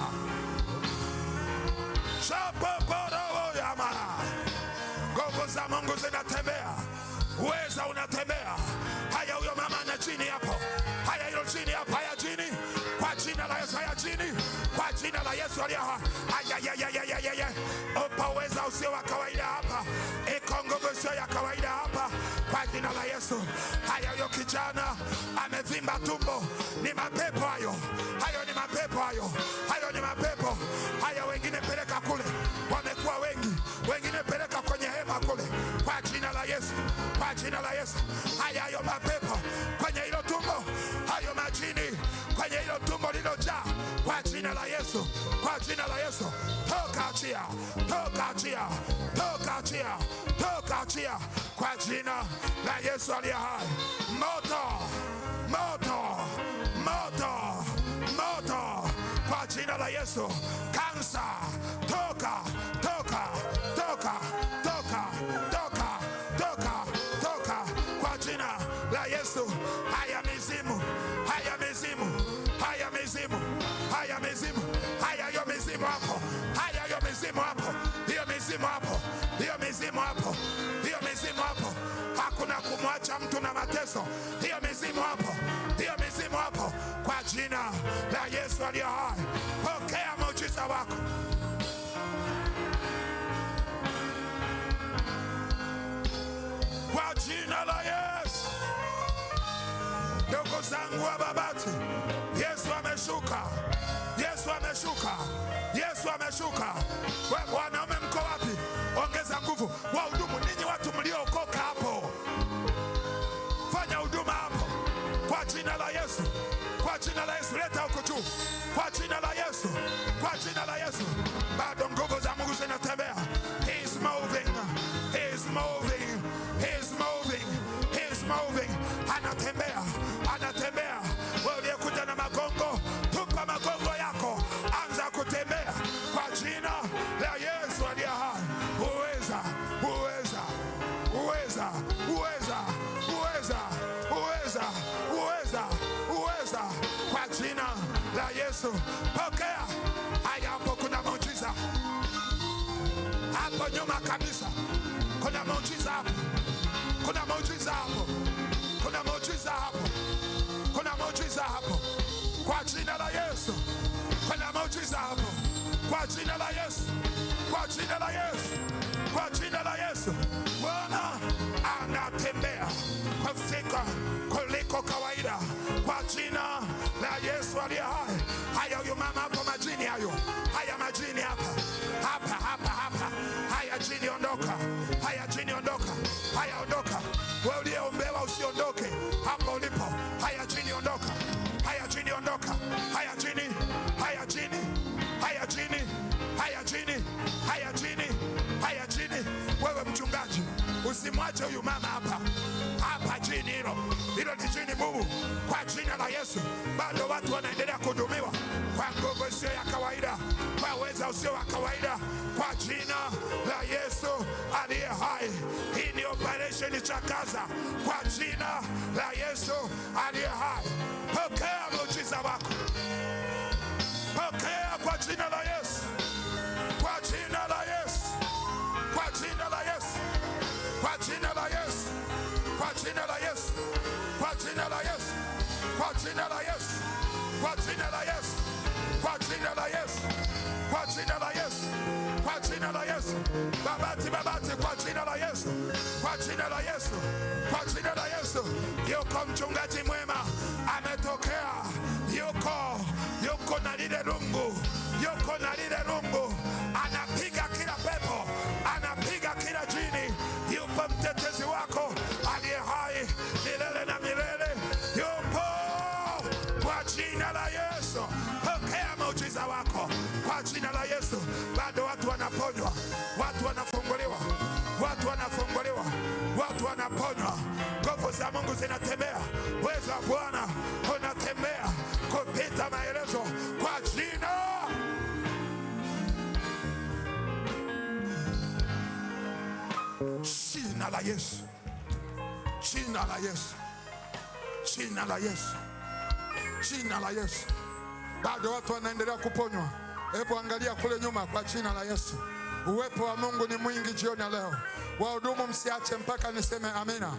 Speaker 4: Shapoporowo ya mara. Nguvu za Mungu zinatembea, uweza unatembea. Haya, huyo mama ana chini hapo. Haya, hilo chini hapo. Haya, chini kwa jina la Yesu. Haya, chini kwa jina la Yesu aliye hai. Haya, ya, ya, ya, ya, ya, ya. Upo uweza usio wa kawaida hapa, iko nguvu sio ya kawaida hapa kwa jina la Yesu. Haya, huyo kijana amevimba tumbo, ni mapepo hayo, hayo ni mapepo hayo, hayo ni mapepo haya. Wengine peleka kule, wamekuwa wengi, wengine peleka kwenye hema kule, kwa jina la Yesu, kwa jina la Yesu. Haya, hayo mapepo kwenye hilo tumbo, hayo majini kwenye hilo tumbo lililojaa, kwa jina la Yesu, kwa jina la Yesu, toka, achia, toka, achia, toka, achia, toka, achia, kwa jina la Yesu aliye hai. Moto, moto, moto, moto, kwa jina la Yesu. Kansa, toka, toka, toka, toka, toka, toka, toka, kwa jina la Yesu. Haya mizimu, haya mizimu, haya mizimu, haya mizimu, haya hiyo mizimu hapo, haya hiyo mizimu hapo, hiyo mizimu hapo, hiyo mizimu hapo, hiyo mizimu hapo. Hakuna kumwacha mtu na mateso. Hiyo mizimu hapo, hiyo mizimu hapo, kwa jina la Yesu aliye hai. Pokea muujiza wako. Kwa jina la Yesu. Ndugu zangu wa Babati, Yesu ameshuka, Yesu ameshuka, Yesu ameshuka. Wanaume mko wapi? Ongeza nguvu. Wahudumu, ninyi watu mliookoka hapo, fanya huduma hapo kwa jina la Yesu, kwa jina la Yesu. Leta huko juu kwa jina la Yesu, kwa jina la Yesu. Bado nguvu za Mungu zinatembea. He is moving, he is moving, he is moving, he is moving. Anatembea, anatembea. Wewe uliyekuja na magongo, tupa magongo yako, anza kutembea kwa jina la Yesu aliye hai. Uweza, uweza, uweza, uweza, uweza, uweza, uweza, uweza, kwa jina la Yesu. Pokea. Haya, hapo kuna muujiza hapo nyuma kabisa, kuna muujiza hapo, kuna muujiza hapo, kuna muujiza hapo, kuna muujiza hapo, kwa jina la Yesu. Kuna muujiza hapo, kwa jina la Yesu, kwa jina la Yesu, kwa jina la Yesu. Bwana anatembea kufika kuliko kawaida, kwa jina la Yesu aliye hai. Haya, huyu mama hapo, majini hayo, haya majini hapa, hapa, hapa, hapa. Haya jini ondoka, haya jini ondoka, haya ondoka. Wewe uliyeombewa usiondoke hapo ulipo. Haya jini ondoka, haya jini ondoka, haya jini, haya jini, haya jini, haya jini, haya jini, haya jini. Wewe mchungaji, usimwache huyu mama hapa hapa. Jini hilo, hilo ni jini bubu, kwa jina la Yesu. Bado watu wanaendelea kuhudumiwa kwa nguvu isiyo ya kawaida, kwa uweza usio wa kawaida, kwa jina la Yesu aliye hai. Hii ni operation chakaza, kwa jina la Yesu aliye hai. Pokea muujiza wako, pokea kwa jina la Yesu, kwa jina la Yesu, kwa jina la Yesu, kwa jina la Yesu, kwa jina la Yesu, kwa jina la Yesu, kwa jina la Yesu, kwa jina la Yesu, kwa jina la Yesu, kwa jina la Yesu, kwa jina la Yesu. Babati, Babati, kwa jina la Yesu, kwa jina la Yesu, kwa jina la Yesu. You Mchungaji mwema ametokea, yuko yuko na lile rungu, yuko na lile rungu, anapiga kila pepo, anapiga kila jini. Yupo mtetezi wako aliye hai milele na milele, yupo kwa jina la Yesu. Pokea muujiza wako kwa jina la Yesu. Bado watu wanaponywa, watu wanafunguliwa, watu wanafunguliwa, watu wanaponywa. Nguvu za Mungu zinatembea, uwezo wa Bwana unatembea kupita maelezo kwa jina jina la Yesu, jina la Yesu, jina la Yesu,
Speaker 3: jina la Yesu. Bado watu wanaendelea kuponywa. Hebu angalia kule nyuma, kwa jina la Yesu. Uwepo wa Mungu ni mwingi jioni ya leo. Wahudumu, msiache mpaka niseme amina.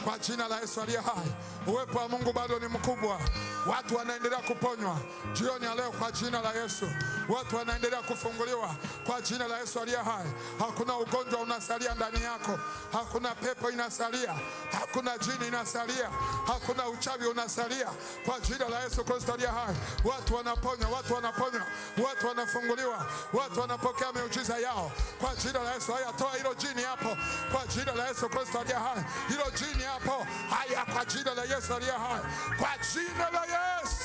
Speaker 3: Kwa jina la Yesu aliye hai, uwepo wa Mungu bado ni mkubwa. Watu wanaendelea kuponywa jioni ya leo kwa jina la Yesu. Watu wanaendelea kufunguliwa kwa jina la Yesu aliye hai. Hakuna ugonjwa unasalia ndani yako, hakuna pepo inasalia, hakuna jini inasalia, hakuna uchawi unasalia kwa jina la Yesu Kristo aliye hai. Watu wanaponywa, watu wanaponywa, watu wanafunguliwa, watu wanapokea miujiza yao kwa jina la Yesu. Haya, toa hilo jini hapo kwa jina la Yesu Kristo aliye hai. Hilo jini hapo, haya, kwa jina la Yesu aliye hai, kwa jina la Yesu.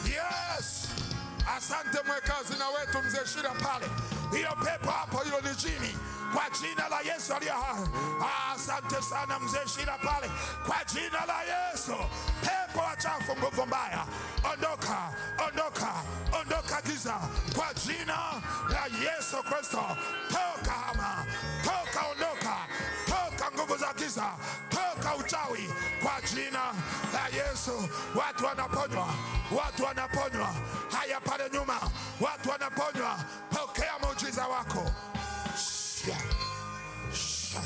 Speaker 4: Yes. Asante mwekazi na wetu mzee Shira pale, hiyo pepo hapo, hilo ni jini kwa jina la Yesu aliye hai. Asante sana mzee Shira pale, kwa jina la Yesu. Pepo wachafu, nguvu mbaya, ondoka, ondoka, ondoka giza, kwa jina la Yesu Kristo. Toka hama, toka, ondoka, toka nguvu za giza, toka uchawi, kwa jina la Yesu. Watu wanaponywa, watu wanaponywa. Haya, pale nyuma watu wanaponywa. Pokea muujiza wako. Sha, sha,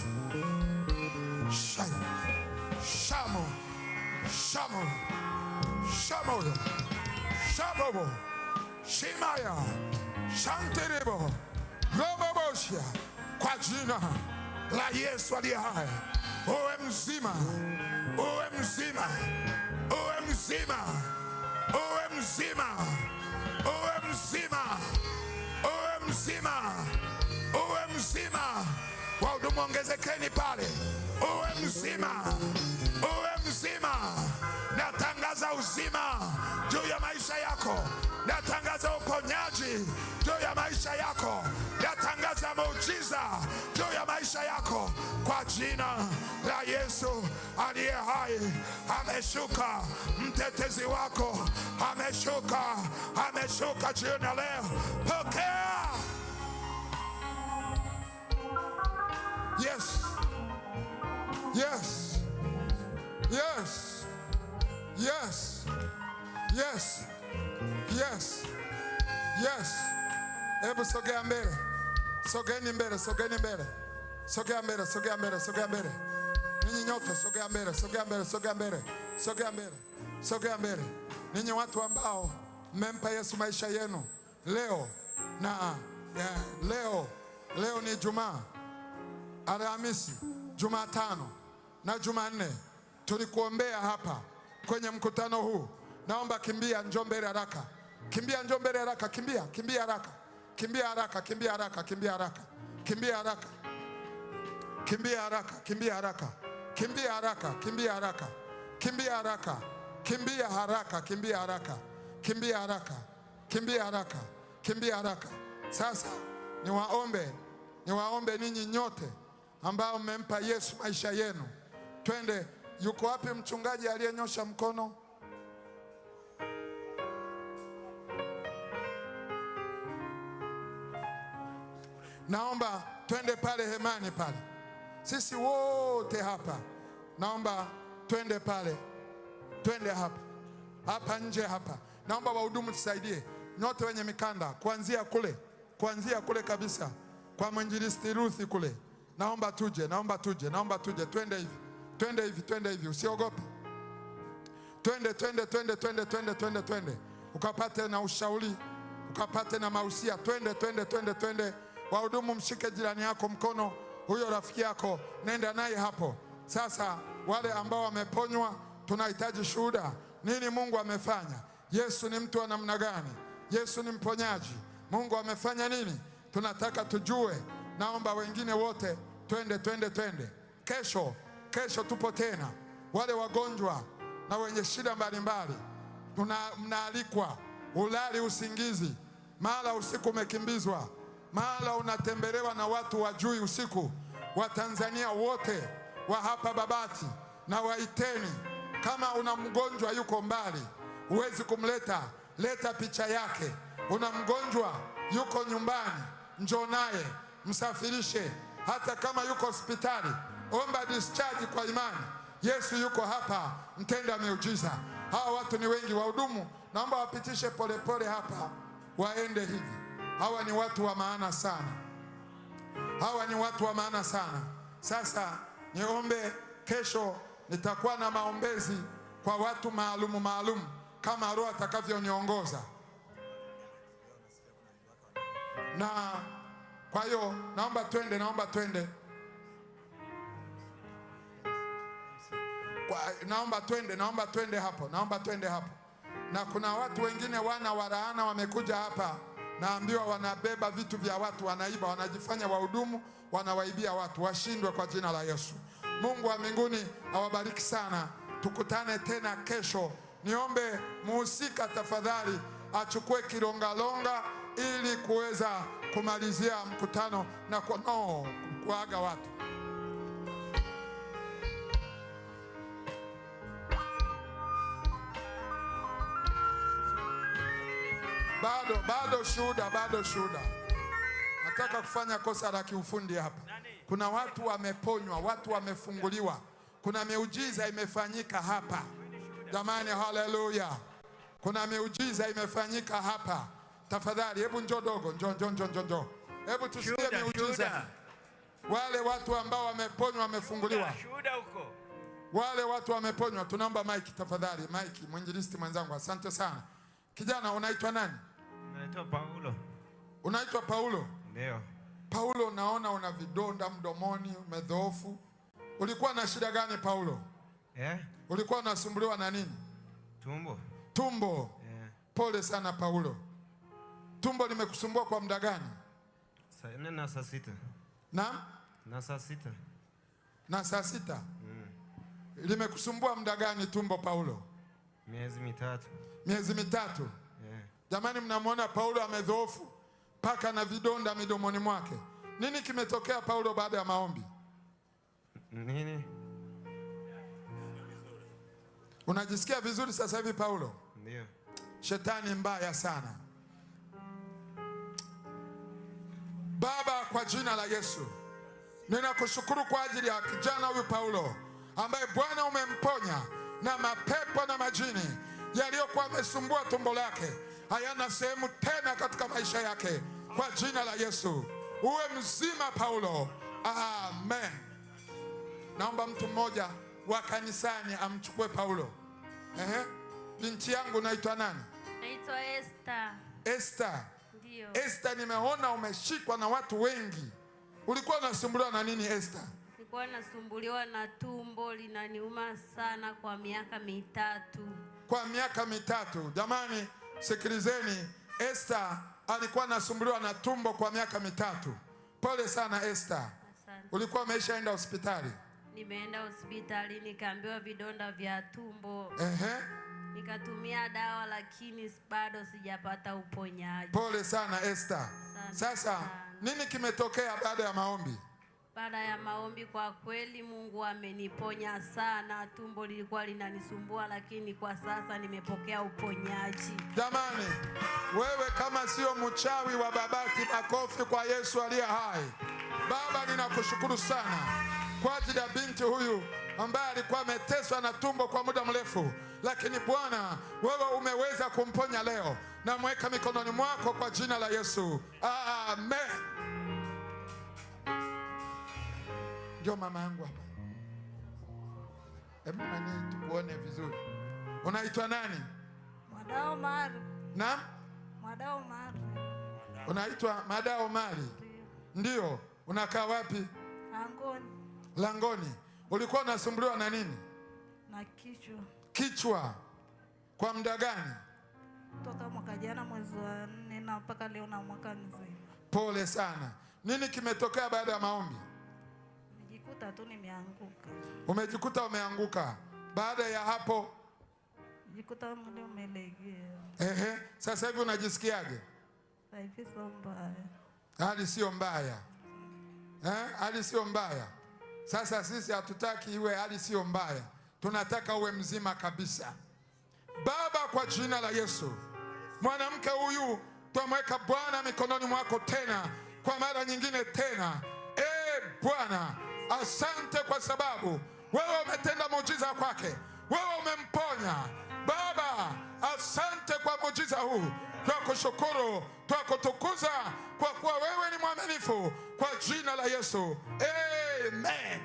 Speaker 4: sha,
Speaker 3: Shamo, shamo, shamo, shabobo, shimaya, shanteribo, roboboshia, kwa jina
Speaker 4: la Yesu aliye hai, uwe mzima, uwe mzima, uwe mzima, uwe mzima, uwe mzima, uwe mzima, uwe mzima. Wahudumu ongezekeni pale, uwe mzima, uwe mzima. Natangaza uzima juu ya maisha yako, natangaza uponyaji juu ya maisha yako, natangaza muujiza juu ya maisha yako kwa jina la Yesu aliye hai. Ameshuka mtetezi wako, ameshuka, ameshuka jioni ya leo. Pokea.
Speaker 3: Yes. Yes. Yes. Yes. Yes. Yes. Yes. Hebu sogea mbele. Sogeni mbele, sogeni mbele. Sogea mbele, sogea mbele, sogea mbele. Ninyi nyote sogea mbele, sogea mbele, sogea mbele. Sogea mbele. Sogea mbele. Ninyi watu ambao mmempa Yesu maisha yenu leo na ya, leo leo ni Ijumaa, Alhamisi, Jumatano na Jumanne tulikuombea hapa kwenye mkutano huu. Naomba kimbia, njoo mbele haraka, kimbia, njoo mbele haraka, kimbia, kimbia haraka, kimbia haraka, kimbia haraka, kimbia haraka, kimbia haraka, kimbia haraka, kimbia haraka, kimbia haraka, kimbia haraka, kimbia haraka, kimbia haraka, kimbia haraka, kimbia haraka, kimbia haraka, kimbia haraka. Sasa niwaombe, niwaombe ninyi nyote ambao mmempa Yesu maisha yenu, twende. Yuko wapi mchungaji aliyenyosha mkono? Naomba twende pale hemani pale, sisi wote hapa, naomba twende pale, twende hapa hapa nje hapa. Naomba wahudumu tusaidie, nyote wenye mikanda, kuanzia kule, kuanzia kule kabisa kwa mwinjilisti Ruthi kule, naomba tuje, naomba tuje, naomba tuje, twende hivi, twende hivi, twende hivi, usiogope, twende, twende, twende, twende, twende, twende, twende, ukapate na ushauri, ukapate na mausia, twende, twende, twende, twende. Wahudumu, mshike jirani yako mkono, huyo rafiki yako, nenda naye hapo. Sasa wale ambao wameponywa, tunahitaji shuhuda. Nini Mungu amefanya? Yesu ni mtu wa namna gani? Yesu ni mponyaji. Mungu amefanya nini? Tunataka tujue. Naomba wengine wote twende, twende, twende. Kesho, kesho tupo tena. Wale wagonjwa na wenye shida mbalimbali mnaalikwa. Ulali usingizi, mara usiku umekimbizwa, mara unatembelewa na watu wajui usiku. Watanzania wote wa hapa Babati na waiteni, kama una mgonjwa yuko mbali huwezi kumleta, leta picha yake. Una mgonjwa yuko nyumbani, njoo naye, msafirishe. Hata kama yuko hospitali, omba discharge kwa imani. Yesu yuko hapa, mtenda miujiza. Hawa watu ni wengi, wahudumu naomba wapitishe polepole hapa, waende hivi. Hawa ni watu wa maana sana, hawa ni watu wa maana sana. Sasa niombe, kesho nitakuwa na maombezi kwa watu maalumu maalum kama Roho atakavyoniongoza. Na kwa hiyo naomba twende, naomba twende, naomba twende, naomba twende hapo, naomba twende hapo. Na kuna watu wengine wana walaana wamekuja hapa, naambiwa wanabeba vitu vya watu, wanaiba, wanajifanya wahudumu, wanawaibia watu. Washindwe kwa jina la Yesu. Mungu wa mbinguni awabariki sana. Tukutane tena kesho. Niombe muhusika tafadhali achukue kilongalonga ili kuweza kumalizia mkutano na kuaga watu. Bado, bado shuhuda, bado shuhuda. Nataka kufanya kosa la kiufundi hapa. Kuna watu wameponywa, watu wamefunguliwa. Kuna miujiza imefanyika hapa. Jamani, haleluya. Kuna miujiza imefanyika hapa. Tafadhali, hebu njoo dogo, njoo, njoo, njoo, njoo, njoo. Hebu tusikie miujiza. Wale watu ambao wameponywa, wamefunguliwa.
Speaker 5: Shuhuda huko.
Speaker 3: Wale watu wameponywa, tunaomba mike tafadhali. Mike, mwinjilisti mwenzangu, asante sana. Kijana, unaitwa nani?
Speaker 5: Naitwa Paulo.
Speaker 3: Unaitwa Paulo?
Speaker 5: Ndio.
Speaker 3: Paulo, naona una vidonda mdomoni, umedhoofu. Ulikuwa na shida gani Paulo? Ulikuwa unasumbuliwa na nini?
Speaker 5: Tumbo.
Speaker 3: Tumbo. Pole sana Paulo. Tumbo limekusumbua kwa muda gani?
Speaker 5: Saa 4 na saa 6.
Speaker 3: Naam?
Speaker 5: Na saa 6.
Speaker 3: Na saa 6? Limekusumbua muda gani tumbo Paulo?
Speaker 5: Miezi mitatu.
Speaker 3: Miezi mitatu. Jamani, mnamuona Paulo amedhoofu paka na vidonda midomoni mwake. Nini kimetokea Paulo baada ya maombi?
Speaker 5: Nini?
Speaker 3: Unajisikia vizuri sasa hivi Paulo?
Speaker 5: Ndio.
Speaker 3: Shetani mbaya sana. Baba, kwa jina la Yesu, ninakushukuru kwa ajili ya kijana huyu Paulo ambaye Bwana umemponya na mapepo na majini yaliyokuwa yamesumbua tumbo lake hayana sehemu tena katika maisha yake, kwa jina la Yesu. Uwe mzima Paulo. Amen. Naomba mtu mmoja wa kanisani amchukue Paulo. Binti yangu, unaitwa nani?
Speaker 6: Naitwa Esther.
Speaker 3: Esther.
Speaker 6: Ndio.
Speaker 3: Esther, nimeona umeshikwa na watu wengi. Ulikuwa unasumbuliwa na nini Esther?
Speaker 6: Nilikuwa nasumbuliwa na tumbo linaniuma sana kwa miaka mitatu.
Speaker 3: Kwa miaka mitatu. Jamani, sikilizeni, Esther alikuwa anasumbuliwa na tumbo kwa miaka mitatu. Pole sana Esther.
Speaker 6: Asante.
Speaker 3: Ulikuwa umeshaenda hospitali?
Speaker 6: Nimeenda hospitali nikaambiwa vidonda vya tumbo. Nikatumia dawa lakini bado sijapata uponyaji.
Speaker 3: Pole sana Esther.
Speaker 6: Asante
Speaker 3: Sasa
Speaker 6: sana.
Speaker 3: nini kimetokea baada ya maombi?
Speaker 6: Baada ya maombi kwa kweli Mungu ameniponya sana. Tumbo lilikuwa linanisumbua lakini kwa sasa nimepokea uponyaji.
Speaker 3: Jamani, wewe kama sio mchawi wa Babati, makofi kwa Yesu aliye hai. Baba, ninakushukuru sana kwa ajili ya binti huyu ambaye alikuwa ameteswa na tumbo kwa muda mrefu, lakini Bwana wewe umeweza kumponya leo. Namweka mikononi mwako kwa jina la Yesu. Amen. Njoo mama yangu hapa. Hebu nani tukuone vizuri. Unaitwa nani?
Speaker 7: Madao Omari.
Speaker 3: Naam?
Speaker 7: Madao Omari.
Speaker 3: Unaitwa Madao Omari? Ndio. Unakaa wapi?
Speaker 7: Langoni.
Speaker 3: Langoni. Ulikuwa unasumbuliwa na nini?
Speaker 7: Na kichwa.
Speaker 3: Kichwa kwa muda gani?
Speaker 7: Toka mwaka jana mwezi wa 4 na mpaka leo na mwaka mzima.
Speaker 3: Pole sana. Nini kimetokea baada ya maombi?
Speaker 7: Nimejikuta tu nimeanguka.
Speaker 3: Umejikuta umeanguka. Baada ya hapo
Speaker 7: Jikuta mwili umelegea.
Speaker 3: Ehe, sasa hivi unajisikiaje?
Speaker 7: Sasa hivi sio mbaya.
Speaker 3: Hali sio mbaya. Hali sio mbaya. Sasa sisi hatutaki iwe hali sio mbaya, tunataka uwe mzima kabisa. Baba, kwa jina la Yesu, mwanamke huyu twamweka Bwana mikononi mwako tena kwa mara nyingine tena. Bwana, asante kwa sababu wewe umetenda muujiza kwake, wewe umemponya. Baba, asante kwa muujiza huu, twakushukuru, twakutukuza kwa kuwa wewe ni mwaminifu, kwa jina la Yesu, amen.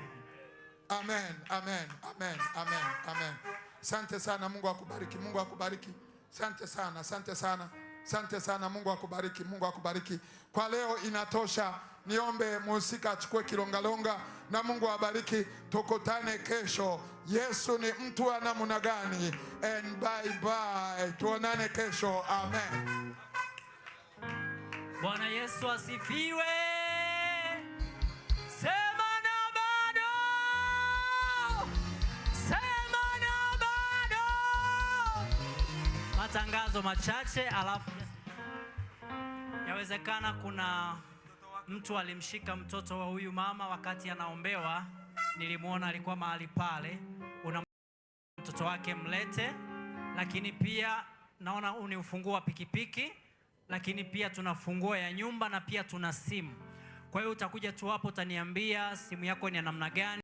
Speaker 3: Amen, amen, amen, amen, amen. Asante sana, Mungu akubariki, Mungu akubariki. Asante sana, asante sana, asante sana, Mungu akubariki, Mungu akubariki. Kwa leo inatosha. Niombe muhusika achukue kilongalonga na Mungu awabariki. Tukutane kesho. Yesu ni mtu wa namna gani? And bye bye. Tuonane kesho. Amen.
Speaker 1: Bwana Yesu asifiwe. Sema na bado. Sema na bado.
Speaker 8: Matangazo machache alafu yawezekana kuna mtu alimshika mtoto wa huyu mama wakati anaombewa, nilimwona alikuwa mahali pale. Una mtoto wake mlete, lakini pia naona huu ni ufunguo wa pikipiki, lakini pia tuna funguo ya nyumba na pia tuna simu. Kwa hiyo utakuja tu hapo utaniambia simu yako ni ya namna gani.